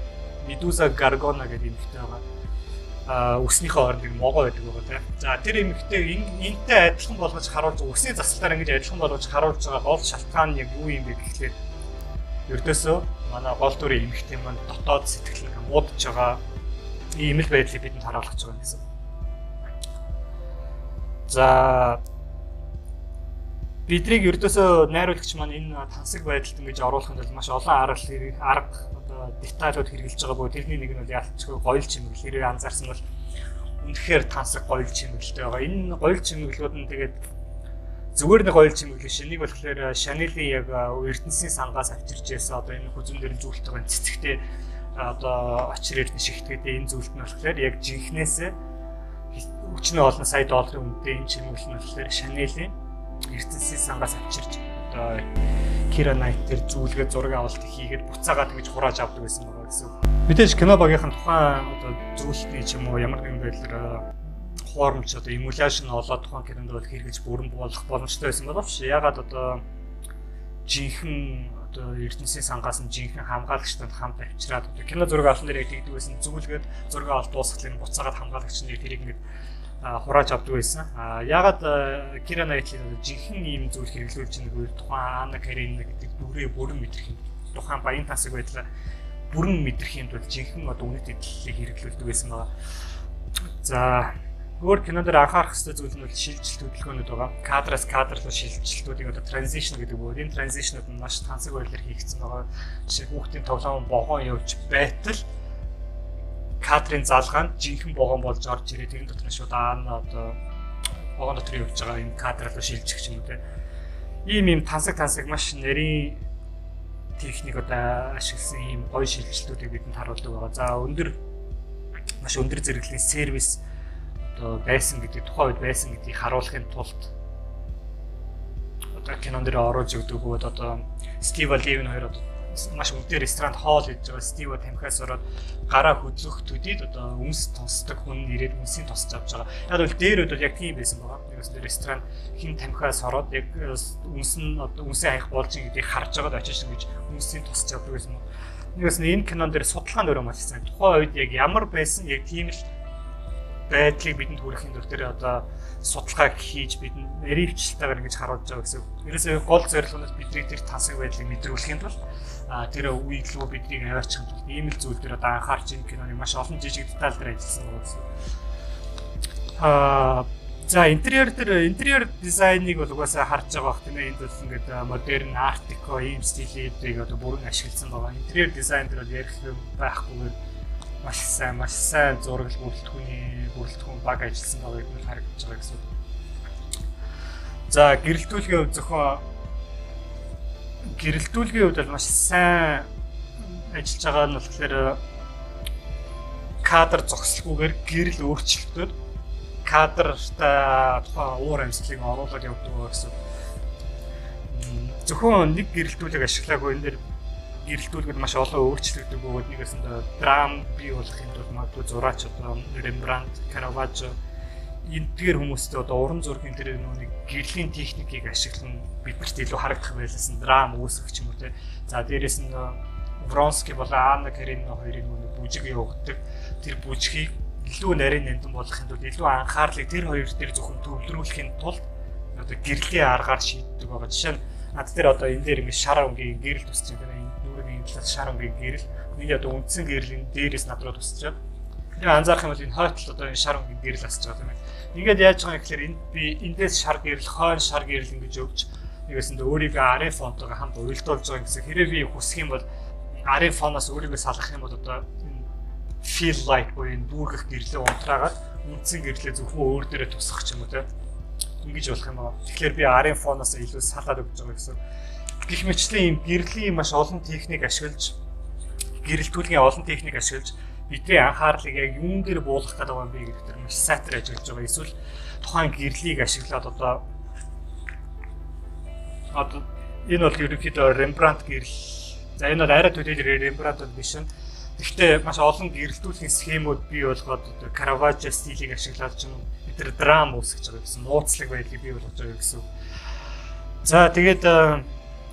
Медуза Горгона гэдэг эмэгтэй байгаа. Үснийхээ хооронд нэг могоо байдаг байгаа тийм. За тэр эмэгтэй энтэй адилхан болгож харуулж үсний засалтаар ингэж адилхан болгож харуулж байгаа гол шалтгаан нь яг юу юм бэ гэхлээр ердөөсөө манай гол дүрийн эмэгтэй маань дотоод сэтгэл нь муудж байгаа ийм л байдлыг бидэнд харуулж байгаа юм гэсэн. За бидрийг ердөөсөө найруулагч маань энэ тансаг байдалд ингэж оруулахын тулд маш олон арга одоо деталууд хэрэглэж байгаа бөгөөд тэрний нэг нь бол яалтчгүй гоёл чимэглэл. Хэрвээ анзаарсан бол үнэхээр тансаг гоёл чимэглэлтэй байгаа. Энэ гоёл чимэглэлүүд нь тэгээд зүгээр нэг гоёл чимэглэл биш. Энийг болохоор Шанелийн яг эрдэнэсийн сангаас авчирч ирсэн одоо энэ хүзүүн дээр зүйлт байгаа цэцэгтэй одоо очир эрдэнэ шигтгээдээ энэ зүйлт нь болохоор яг жинхнээсээ өчнөө олон сая долларын үнэтэй энэ чимэглэл нь болохоор Шанелийн эрдэнэсийн сангаас авчирч одоо Кира Найт дээр зүйлгээ зураг авалт хийгээд буцаагаад ингэж хурааж авдаг байсан байгаа гэсэн. Мэдээж кино багийнхан тухайн одоо зүйлтний ч юм уу ямар нэгэн байдлаар хуурамч одоо эмуляшн олоод тухайн кинонд бол хэрэгж бүрэн болох боломжтой байсан боловч ягаад одоо жинхэнэ одоо эрдэнэсийн сангаас нь жинхэнэ хамгаалагчтай хамт авчираад одоо кино зураг авалтан дээр тэгдэг байсан зүйлгээд зураг авалт дуусгахлын буцаагаад хамгаалагч нэр тэрийг ингэж хурааж авдаг байсан. Ягаад Кира Найтли жинхэнэ ийм зүйл хэрэглүүлж байгааг вэ? Тухайн Анна Каренина гэдэг дүрээ бүрэн мэдрэх юм. Тухайн баян тансаг байдлаа бүрэн мэдрэхийн тулд жинхэнэ одоо үнэт эдлэлийг хэрэглүүлдэг байсан байгаа. За өөр кинон дээр анхаарах ёстой зүйл нь бол шилжилт хөдөлгөөнүүд байгаа. Кадраас кадр руу шилжилтүүдийг одоо transition гэдэг бөгөөд энэ transition-ууд нь маш тансаг байдлаар хийгдсэн байгаа. Жишээ хүүхдийн тоглоом вогоон явж байтал кадрын залгаа нь жинхэнэ вогоон болж орж ирээд тэрэн дотор нь шууд аана одоо вогоон дотор явж байгаа энэ кадр руу шилжих юм уу те. Ийм тансаг маш нарийн техник одоо ашигласан ийм гоё шилжилтүүдийг бидэнд харуулдаг байгаа. За өндөр маш өндөр зэрэглэлийн сервис одоо байсан гэдэг тухайн үед байсан гэдгийг харуулахын тулд одоо кинон дээр оруулж өгдөг бөгөөд одоо Стива Левин хоёр одоо маш үнэтэй ресторанд хоол идэж байгаа. Стива тамхиас ороод гараа хөдлөх төдийд одоо өмс тусдаг хүн ирээд өмсийн тусч авч байгаа. Яг бол дээр үед бол яг тийм байсан байгаа. Нэгээс ресторан хин тамхиас ороод яг өмс нь одоо өмсөө хаях болж байгаа гэдгийг харж байгаад очиж ингэж өмсийн тусч авдаг байсан. Нэгээс энэ кинон дээр судалгаанд өөрөө маш сайн. Тухайн үед яг ямар байсан яг тийм л байдлыг бидэнд хүрэхийн тулд тэр одоо судалгааг хийж бидэнд наривчлалтайгаар ингэж харуулж байгаа гэсэн. Ерөөсөө гол зорилго нь бидний тэр тансаг байдлыг мэдрүүлэхийн тулд тэр үеиг лүү биднийг аваачих тулд ийм л зүйл дээр одоо анхаарч энэ киноны маш олон жижиг деталь дээр ажилласан байгаа гэсэн. За интерьер дээр интерьер дизайныг бол угаасаа харж байгаа бах тийм ээ. Энд бол ингээд модерн арт деко ийм стилүүдийг одоо бүрэн ашигласан байгаа. Интерьер дизайн дээр бол ярих юм байхгүйгээр маш сайн зураг бүрэлдэхүүн баг ажилласан байгааг нь харагдаж байгаа гэсэн. За гэрэлтүүлгийн хувьд зөвхөн гэрэлтүүлгийн хувьд бол маш сайн ажиллаж байгаа нь болохоор кадр зогсолгүйгээр гэрэл өөрчлөлтөд кадртай тухайн уур амьсгалыг оруулаад явдаг гэсэн. Зөвхөн нэг гэрэлтүүлэг ашиглаагүй энэ дэр гэрэлтүүлгэд маш олон өөрчлөгдөг бөгөөд нэгээс нь драм бий болохын тулд магадгүй зураач одоо Рембрандт, Караваджо эдгээр хүмүүстэй одоо уран зургийн тэр нэг гэрлийн техникийг ашиглан биднэрт илүү харагдах байлсан драм үүсгэх ч юм уу те. За дээрэс нь Вронский болон Анна Каренина хоёрын нэг бүжиг явагддаг. Тэр бүжгийг илүү нарийн нандин болгохын тулд илүү анхаарлыг тэр хоёр дээр зөвхөн төвлөрүүлэхийн тулд одоо гэрлийн аргаар шийддэг байгаа. Жишээ нь над дээр одоо энэ дээр ингэ шар өнгийн гэрэл тусч байгаа. Энэ талаас шар өнгийн гэрэл, миний одоо үндсэн гэрлийн дээрээс над руу тусч байгаа. Тэгээ анзаарах юм бол энэ хойтол одоо энэ шар өнгийн гэрэл асч байгаа юм байна. Ингээд яаж байгаа юм гэхээр энд би эндээс шар гэрэл, хойно шар гэрэл ингэж өгч нэгээс нь өөрийгөө арын фонтойгоо хамт уялдуулж байгаа гэсэн. Хэрэг би хүсэх юм бол арын фоноос өөрийгөө салгах юм бол одоо энэ feel like буюу энэ дүүргэх гэрлээ унтраагаад үндсэн гэрлээ зөвхөн өөр дээрээ тусгах ч юм уу те. Ингэж болох юм аа. Тэгэхээр би арын фоноос илүү салаад өгч байгаа гэсэн. Гэх мэтчлийн ийм гэрлийн маш олон техник ашиглаж гэрэлтүүлгийн олон техник ашиглаж бидний анхаарлыг яг юун дээр буулгах гэдэг юм бэ гэдэг тэр маш сайтар ажиллаж байгаа. Эсвэл тухайн гэрлийг ашиглаад одоо энэ бол ерөнхийдөө Рембрандт гэрэл. За энэ бол арай төлөөлөл Рембрандт бол биш. Гэхдээ маш олон гэрэлтүүлгийн схемүүд бий болгоод одоо Караваджо стилийг ашиглаад ч юм бид нар драм үүсгэж байгаа гэсэн нууцлаг байдлыг бий болгож байгаа гэсэн. За тэгээд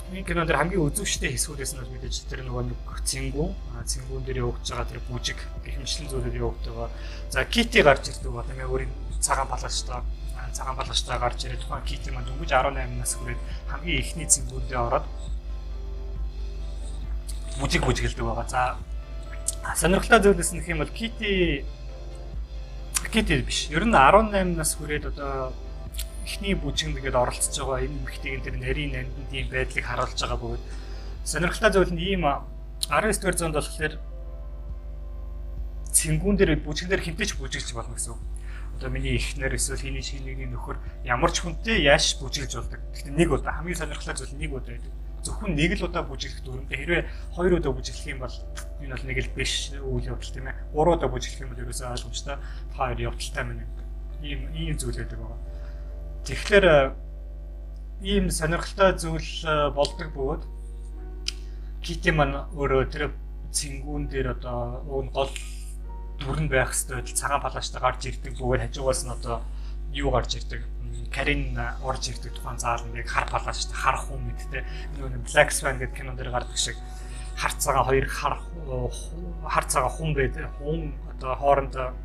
энэ кинон дээр хамгийн үзүүштэй хэсгүүдээс нь бол мэдээж тэр нөгөө нэг цэнгүүн, цэнгүүн дээр явагдаж байгаа тэр бүжиг гэх мэтлэн зүйлүүд явагдаж байгаа. За Кити гарч ирдэг ба тийм ээ өөрийн цагаан палажтай гарч ирээд тухайн Кити маань дөнгөж 18 нас хүрээд хамгийн эхний цэнгүүндээ ороод бүжиг бүжиглэдэг байгаа. За сонирхолтой зүйлээс нь гэх юм бол Кити биш. Ер нь 18 нас хүрээд одоо эхний бүжинд ингээд оролцож байгаа энэ эмэгтэйгийн тэр нарийн нандин тийм байдлыг харуулж байгаа бөгөөд сонирхолтой зүйл нь ийм 19 дугаар зуунд болохоор цэнгүүн дээр бүжгэн дээр хинтээ ч бүжиглж болно гэсэн үг. Одоо миний эхнэр эсвэл хиний шинэний нөхөр ямар ч хүнтэй яаж бүжиглж болдог. Гэхдээ нэг удаа хамгийн сонирхолтой зүйл нэг удаа байдаг. Зөвхөн нэг л удаа бүжиглэх дүрмтэй. Хэрвээ хоёр удаа бүжиглэх юм бол энэ бол нэг л биш үйл явдал тийм ээ. Гурван удаа бүжиглэх юм бол ерөөсөө ойлгомжтой. Та хоёр явдалтай мэн. Ийм зүйл байдаг байгаа. Тэгэхээр ийм сонирхолтой зүйл болдог бөгөөд Кити маань өөрөө тэр цэнгүүн дээр одоо уг нь гол дүр нь байх ёстой байдал цагаан палажтай гарч ирдэг бөгөөд хажуугаас нь одоо юу гарч ирдэг Карин орж ирдэг тухайн зааланд яг хар палажтай хар хүн мэдтэй нөгөө Black Swan гэдэг кинон дээр гардаг шиг хар цагаан хоёр хар цагаан хүн байдаг хүн одоо хоорондоо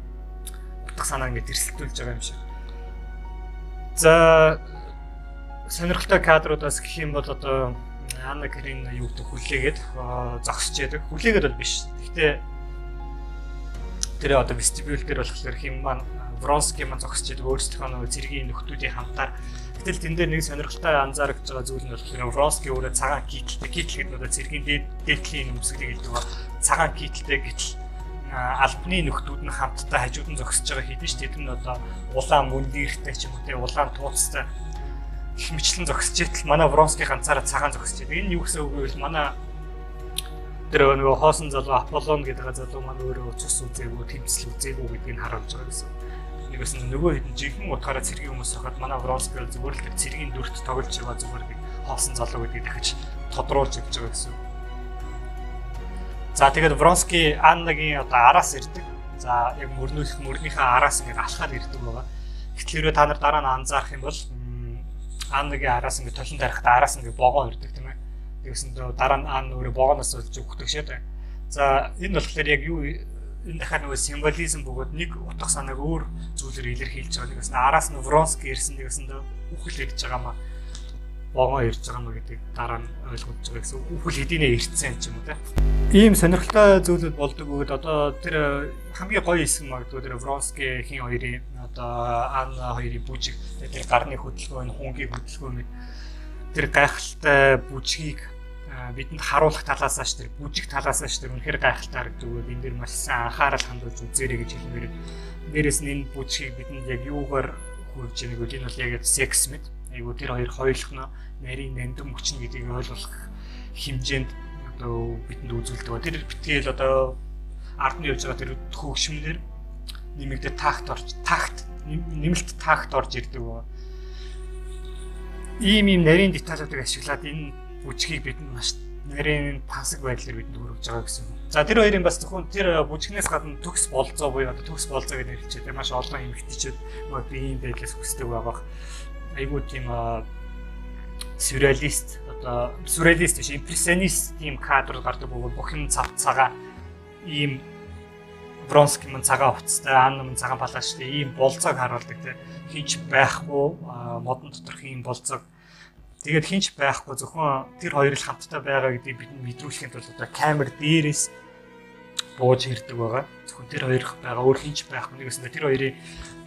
утга санаа ингээд эрсэлтүүлж байгаа юм шиг. За сонирхолтой кадруудаас гэх юм бол одоо Анна Каренина юу гэдэг хүлээгээд зогсож яадаг. Хүлээгээд бол биш. Гэхдээ тэр одоо вестибюл дээр болохоор хин маань Вронский маань зогсож яадаг. Өөрсдийнхөө нөгөө цэргийн нөхдүүдийн хамтаар. Гэтэл тэн дээр нэг сонирхолтой анзаарч байгаа зүйл нь болохоор Вронский өөрөө цагаан кителтэй, китл гэдэг нь одоо цэргийн дээдлийн өмсгөлийг хэлдэг ба цагаан кителтэй гэтэл албаны нөхдүүд нь хамтдаа хажууд нь зогсож байгаа хэдий ч тэд нь одоо улаан мөндиртэй ч юм уу те улаан тууцтай их мэтлэн зогсож итэл манай Вронский ганцаараа цагаан зогсож идэг. Энэ юу гэсэн үг вэ гэвэл манай тэр нөгөө хоосон залуу Аполлон гэдэг залуу маань өөрөө цус үзээгүй, тэмцэл үзээгүй гэдгийг харуулж байгаа гэсэн. Нэгээс нь нөгөө хэдэн жинхэнэ утгаараа цэргийн хүмүүс байхад манай Вронский бол зүгээр л тэр цэргийн дүрт тоглож байгаа зүгээр нэг хоосон залуу гэдгийг дахиж тодруулж өгч байгаа гэсэн. За тэгээд Вронский Аннагийн одоо араас ирдэг. За яг мөрнийхээ араас ингээд алхаад ирдэг байгаа. Гэтэл хэрвээ та нар дараа нь анзаарах юм бол Аннагийн араас ингээд толон тарихад араас ингээд богоо ирдэг тийм ээ. Тэгсэн чинь дараа нь Анна өөрөө богооноос болж өгдөг шээ. За энэ болохоор яг юу энэ дахиад нөгөө символизм бөгөөд нэг утга санааг өөр зүйлээр илэрхийлж байгаа. Нэгээс нь араас нь Вронский ирсэн, нэгээс нь үхэл ирж байгаа маа. Богоо ирж байгаа маа гэдгийг дараа нь ойлгож байгаа гэсэн. Үхэл хэдийнэ ирсэн ч юм уу те. Ийм сонирхолтой зүйлүүд болдог бөгөөд одоо тэр хамгийн гоё хэсэг магадгүй тэр Вронский хин хоёрын одоо Анна хоёрын бүжиг, тэр гарны хөдөлгөөн, хунгийн хөдөлгөөн тэр гайхалтай бүжгийг бидэнд харуулах талаас ш тэр бүжиг талаас ш тэр үнэхээр гайхалтай харагддаг. Энэ дээр маш сайн анхаарал хандуулж үзээрэй гэж хэлмээр. Дээрээс нь энэ бүжгийг бидэнд яг юугаар хүрж яаг вэ? Энэ бол яг секс мэт. Айгуу тэр хоёр хоёулахно нарийн нандин мөчнө гэдгийг ойлгох хэмжээнд одоо бидэнд үзүүлдэг. Тэр битгээл одоо ард нь явж байгаа тэр хөгшмөнөр нэмэгдээ такт орж, такт нэмэлт такт орж ирдэг ба. Ийм нарийн деталуудыг ашиглаад энэ бүжгийг бидэнд маш нарийн тансаг байдлаар бидэнд хүргэж байгаа гэсэн юм. За тэр хоёрын бас зөвхөн тэр бүжгнээс гадна төгс болзоо буюу одоо төгс болзоо гэж нэрлэжээ. Маш олон эмэгтэйчүүд би ийм байдлаас хүсдэг байгаа. Айгуу тийм сюрреалист одоо сюрреалист биш импрессионист тийм кадр гардаг бөгөөд бүх юм цав цагаан ийм Вронский мөн цагаан хувцастай, Анна мөн цагаан палаштай ийм болзоог харуулдаг те. Хинч байхгүй модон доторх ийм болзоог. Тэгээд хинч байхгүй зөвхөн тэр хоёр л хамтдаа байгаа гэдгийг бид мэдрүүлэхийн тулд одоо камер дээрээс бууж ирдэг байгаа. Зөвхөн тэр хоёр байгаа, өөр хинч байхгүй. Нэгээс нь тэр хоёрын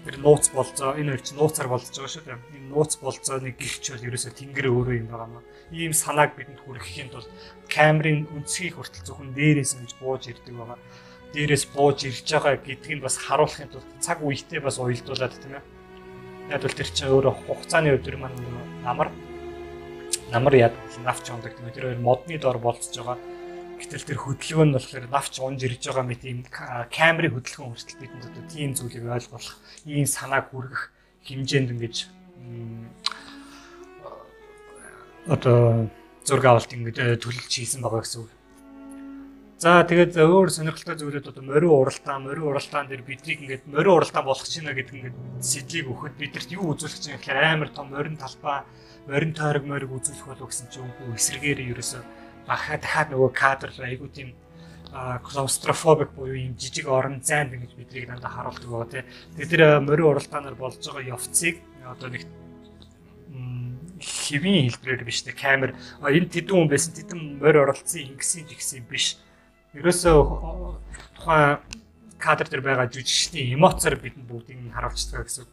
тэр нууц болзоо, энэ хоёр чинь нууцаар болзож байгаа шүү дээ. Энэ нууц болзооны гэрч бол ерөөсөө тэнгэр өөрөө юм байгаа маа. Ийм санааг бидэнд хүргэхийн тулд камерын өнцгийг хүртэл зөвхөн дээрээс ингэж бууж ирдэг байгаа. Дээрээс бууж ирж байгаа гэдгийг бас харуулахын тулд цаг үетэй бас уялдуулаад тийм ээ. Яг бол тэр чинь өөрөө хугацааны хувьд тэр маань намар яд навч ундаг тийм ээ. Тэр хоёр модны дор болцож байгаа. Гэтэл тэр хөдөлгөөн нь болохоор навч унж ирж байгаа мэт ийм камерын хөдөлгөөн хүртэл бидэнд одоо тийм зүйлийг ойлгох, ийм санааг хүргэх хэмжээнд ингэж одоо зураг авалт ингэж төлөлж хийсэн байгаа гэсэн үг. За тэгээд өөр сонирхолтой зүйлүүд одоо морин уралдаан дээр биднийг ингээд морин уралдаан болох чинь гэдэг ингээд сэтлийг өгөхөд бидэрт юу үзүүлэх чинь гэхээр амар том морин талбай, морин тойрог мориг үзүүлэх болов гэсэн чинь үгүй эсрэгээр ерөөсөө дахиад нөгөө кадр айгуу тийм клаустрофобик буюу ийм жижиг орон зайд ингэж биднийг дандаа харуулдаг байгаа тий. Тэгээд тэр морин уралдаанаар болж байгаа явцыг одоо нэг хэвийн хэлбэрээр биш тий камер энэ тэдэн хүн байсан тэдэн морь оролцсон ингэсэн жигсэн биш. Ерөөсөө тухайн кадр дээр байгаа жүжигчдийн эмоцоор бидэнд бүгдийг харуулцдаг гэсэн.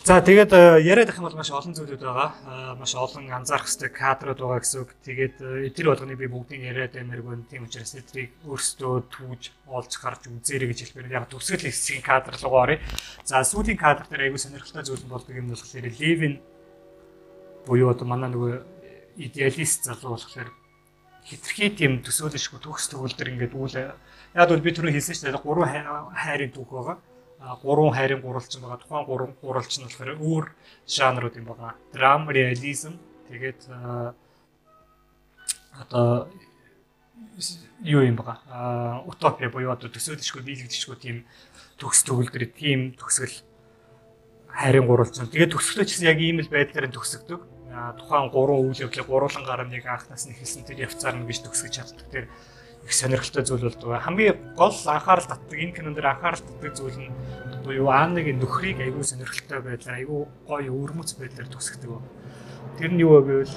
За тэгээд яриад байх юм бол маш олон зүйлүүд байгаа. Маш олон анзаарах хэрэгтэй кадрууд байгаа гэсэн үг. Тэгээд тэр болгоныг би бүгдийг яриад баймааргүй. Тийм учраас тэдрийг өөрсдөө түүж олж гарч үзээрэй гэж хэлмээр. Яг төгсгөл хэсгийн кадр руугаа оръё. За сүүлийн кадр дээр айгүй сонирхолтой зүйл нь болдог юм нь болохоор Левин буюу одоо манай нөгөө идеалист залуу болохоор хитрхи тийм төсөөлөшгүй төгс төгөлдөр ингээд үйл яг бол би түрүү хэлсэн шүү дээ гурван хайрын түүх байгаа. Гурван хайрын гурвалжин байгаа. Тухайн гурван гурвалжин нь болохоор өөр жанрууд юм байгаа. Драм, реализм, тэгээд одоо юу юм байгаа. Утопия буюу одоо төсөөлөшгүй, биелэгдэшгүй тийм төгс төгөлдөр тийм төгсгөл хайрын гурвалжин. Тэгээд төгсгөлөө ч гэсэн яг ийм л байдлаар төгсөгдөг. Тухайн гурван үйл явдлыг гурван гарамныг анхнаас нь эхэлсэн тэр явцаар нь гэж төгсгөж чаддаг. Тэр их сонирхолтой зүйл болдог. Хамгийн гол анхаарал татдаг энэ кинон дээр анхаарал татдаг зүйл нь буюу Аннагийн нөхрийг айгүй сонирхолтой байдлаар айгүй гоё өвөрмөц байдлаар төгсгдөг. Тэр нь юу вэ гэвэл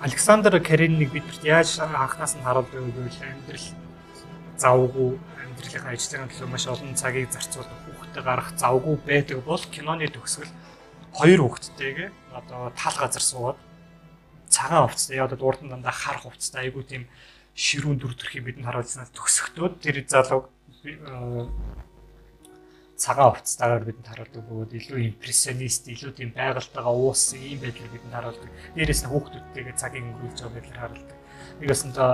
Александр Карениныг биднэрт яаж анханаас нь харуулдаг вэ гэвэл амьдрал завгүй, амьдралынхаа ажлын төлөө маш олон цагийг зарцуулдаг, хүүхдээ гарах завгүй байдаг бол киноны төгсгөл хоёр хүүхэдтэйгээ одоо тал газар суугаад цагаан хувцастай, одоо дурдан дандаа хар хувцастай айгүй тийм ширүүн дүр төрхийг бидэнд харуулснаас төгсөхдөө тэр залууг цагаан хувцастайгаар бидэнд харуулдаг бөгөөд илүү импрессионист, илүү тийм байгальтайгаа ууссан ийм байдлаар бидэнд харуулдаг. Дээрээс нь хүүхдүүдтэйгээ цагийг өнгөрүүлж байгаа байдлаар харуулдаг. Нэг өсөндөө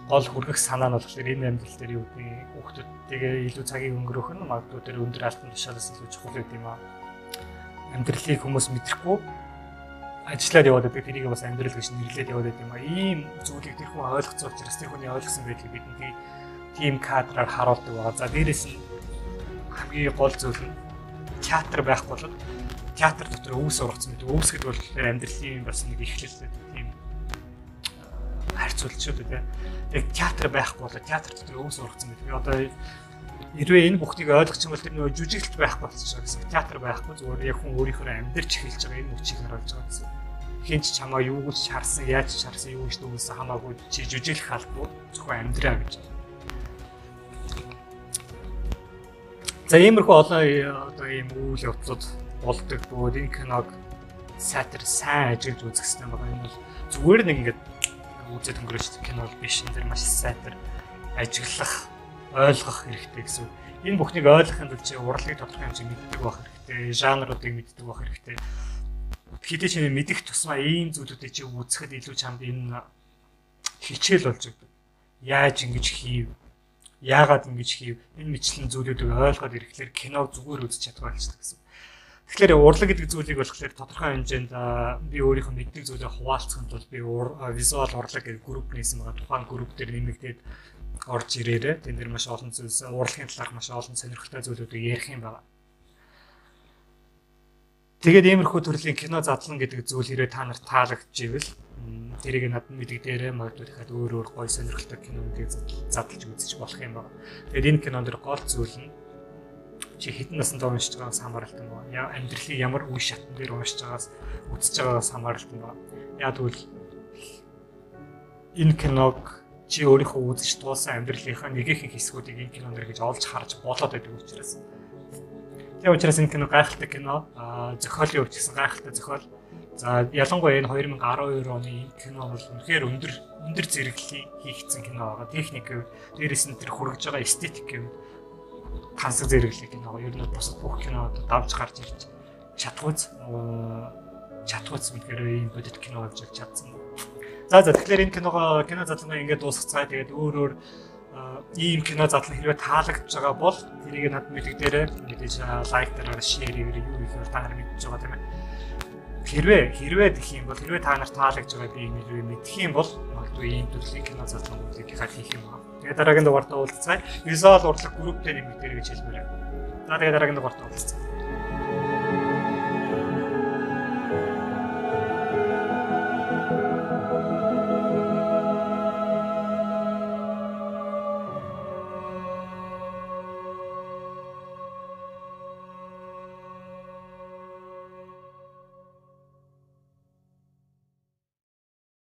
гол хүргэх санаа нь болохоор энэ амьдрал дээр юу гэдэг хүүхдүүдтэйгээ илүү цагийг өнгөрөөх нь магадгүй тэр өндөр алтан тушаалаас илүү чухал гэдэг юм аа. Амьдралыг хүмүүс мэдрэхгүй ажиллаад яваад байдаг. Тэрийг бас амьдрал гэж нэрлээд яваад байдаг юм аа. Ийм зүйлийг тэр хүн ойлгоцсон учраас тэр хүний ойлгосон байдлыг бидэнд тийм кадраар харуулдаг байгаа. За дээрээс нь хамгийн гол зүйл нь театр байхгүй бол театр дотор өвс ургацсан байдаг. Өвс гэдэг бол амьдралын бас нэг эхлэл тийм харьцуулж шүү дээ. Яг театр байхгүй бол театр дотор өвс ургацсан байдаг. Одоо хэрвээ энэ бүхнийг ойлгочих юм бол тэр нөгөө жүжиглэлт байхгүй болчихж байгаа гэсэн. Театр байхгүй, зүгээр яг хүн өөрийнхөө амьдрч эхэлж байгаа энэ мөчийг харуулж байгаа гэсэн. Хин ч чамаа юу гэж харсан, яаж ч харсан, юу гэж дүгнсэн хамаагүй чи жүжиглэх албагүй зөвхөн амьдраа гэж. За иймэрхүү олон одоо ийм үйл явдлууд болдог бөгөөд энэ киног сайтар сайн ажиглаж үзэх хэрэгтэй байгаа. Энэ бол зүгээр нэг ингээд үзээд өнгөрөөж кино бол биш. Энэ дэр маш сайтар ажиглах, ойлгох хэрэгтэй гэсэн. Энэ бүхнийг ойлгохын тулд чи урлагийг тодорхой хэмжээнд мэддэг байх хэрэгтэй, жанруудыг мэддэг байх хэрэгтэй. Хэдий ч мэдэх тусмаа ийм зүйлүүдийг чи үзэхэд илүү чамд энэ хичээл болж өгдөг. Яаж ингэж хийв? Яагаад ингэж хийв? Энэ мэтлэн зүйлүүдийг ойлгоод ирэхлээр киног зүгээр үзэж чадгаа болчихдог гэсэн. Тэгэхээр урлаг гэдэг зүйлийг болохоор тодорхой хэмжээнд би өөрийнхөө мэддэг зүйлээ хуваалцахын тулд би визуал урлаг гэдэг групп нээсэн байгаа. Тухайн групп дээр нэмэгдээд орж ирээрээ. Тэн дээр маш олон зүйлс, урлагийн талаарх маш олон сонирхолтой зүйлүүдийг ярих юм байна. Тэгээд иймэрхүү төрлийн кино задлан гэдэг зүйл хэрэг та нарт таалагдчихвэл тэрийг надад мэдэгдээрэй. Магадгүй дахиад өөр өөр гоё сонирхолтой кинонуудыг задлж үзэж болох юм байна. Тэгээд энэ кинон дэр гол зүйл нь чи хэдэн насанд уншиж байгаагаас хамааралтай байна. Амьдралын ямар үе шатн дээр уншиж байгаагаас үзэж байгаагаас хамааралтай байна. Яг тэгвэл энэ киног чи өөрийнхөө үзэж дуусан амьдралынхаа нэгэн хэсгүүдийг энэ кинон дэр гэж олж харж болоод байдаг учраас. Тийм учраас энэ кино гайхалтай кино. Зохиолын хувьд ч гэсэн гайхалтай зохиол. За ялангуяа энэ 2012 оны энэ кино бол үнэхээр өндөр зэрэглэлийн хийгдсэн кино байгаа. Техник гэвэл дээрээс нь тэр хүргэж байгаа эстетик гэвэл тансаг зэрэглэлийн кино. Ер нь бусад бүх кинод давж гарч ирж чадхуйц үнэхээр ийм бодит кино болж чадсан. За тэгэхээр энэ киногоо кино задлангаа ингээд дуусгацгаая. Тэгээд өөр ийм кино задлан хэрвээ таалагдж байгаа бол тэрийг надад мэдэгдээрэй. Мэдээж лайк дараарай, шеэр хийгээрэй, юу хийхээр та нар мэдж байгаа тийм ээ. Хэрвээ гэх юм бол хэрвээ та нар таалагдж байгаа би хэрвээ мэдэх юм бол магадгүй ийм төрлийн кино задлангуудыг хийх юм байна. Тэгээд дараагийн дугаартаа уулзцгаая. Визуал урлаг групптэй нэмэгдээрэй гэж хэлмээр байна. За тэгээд дараагийн дугаартаа уулзцгаая.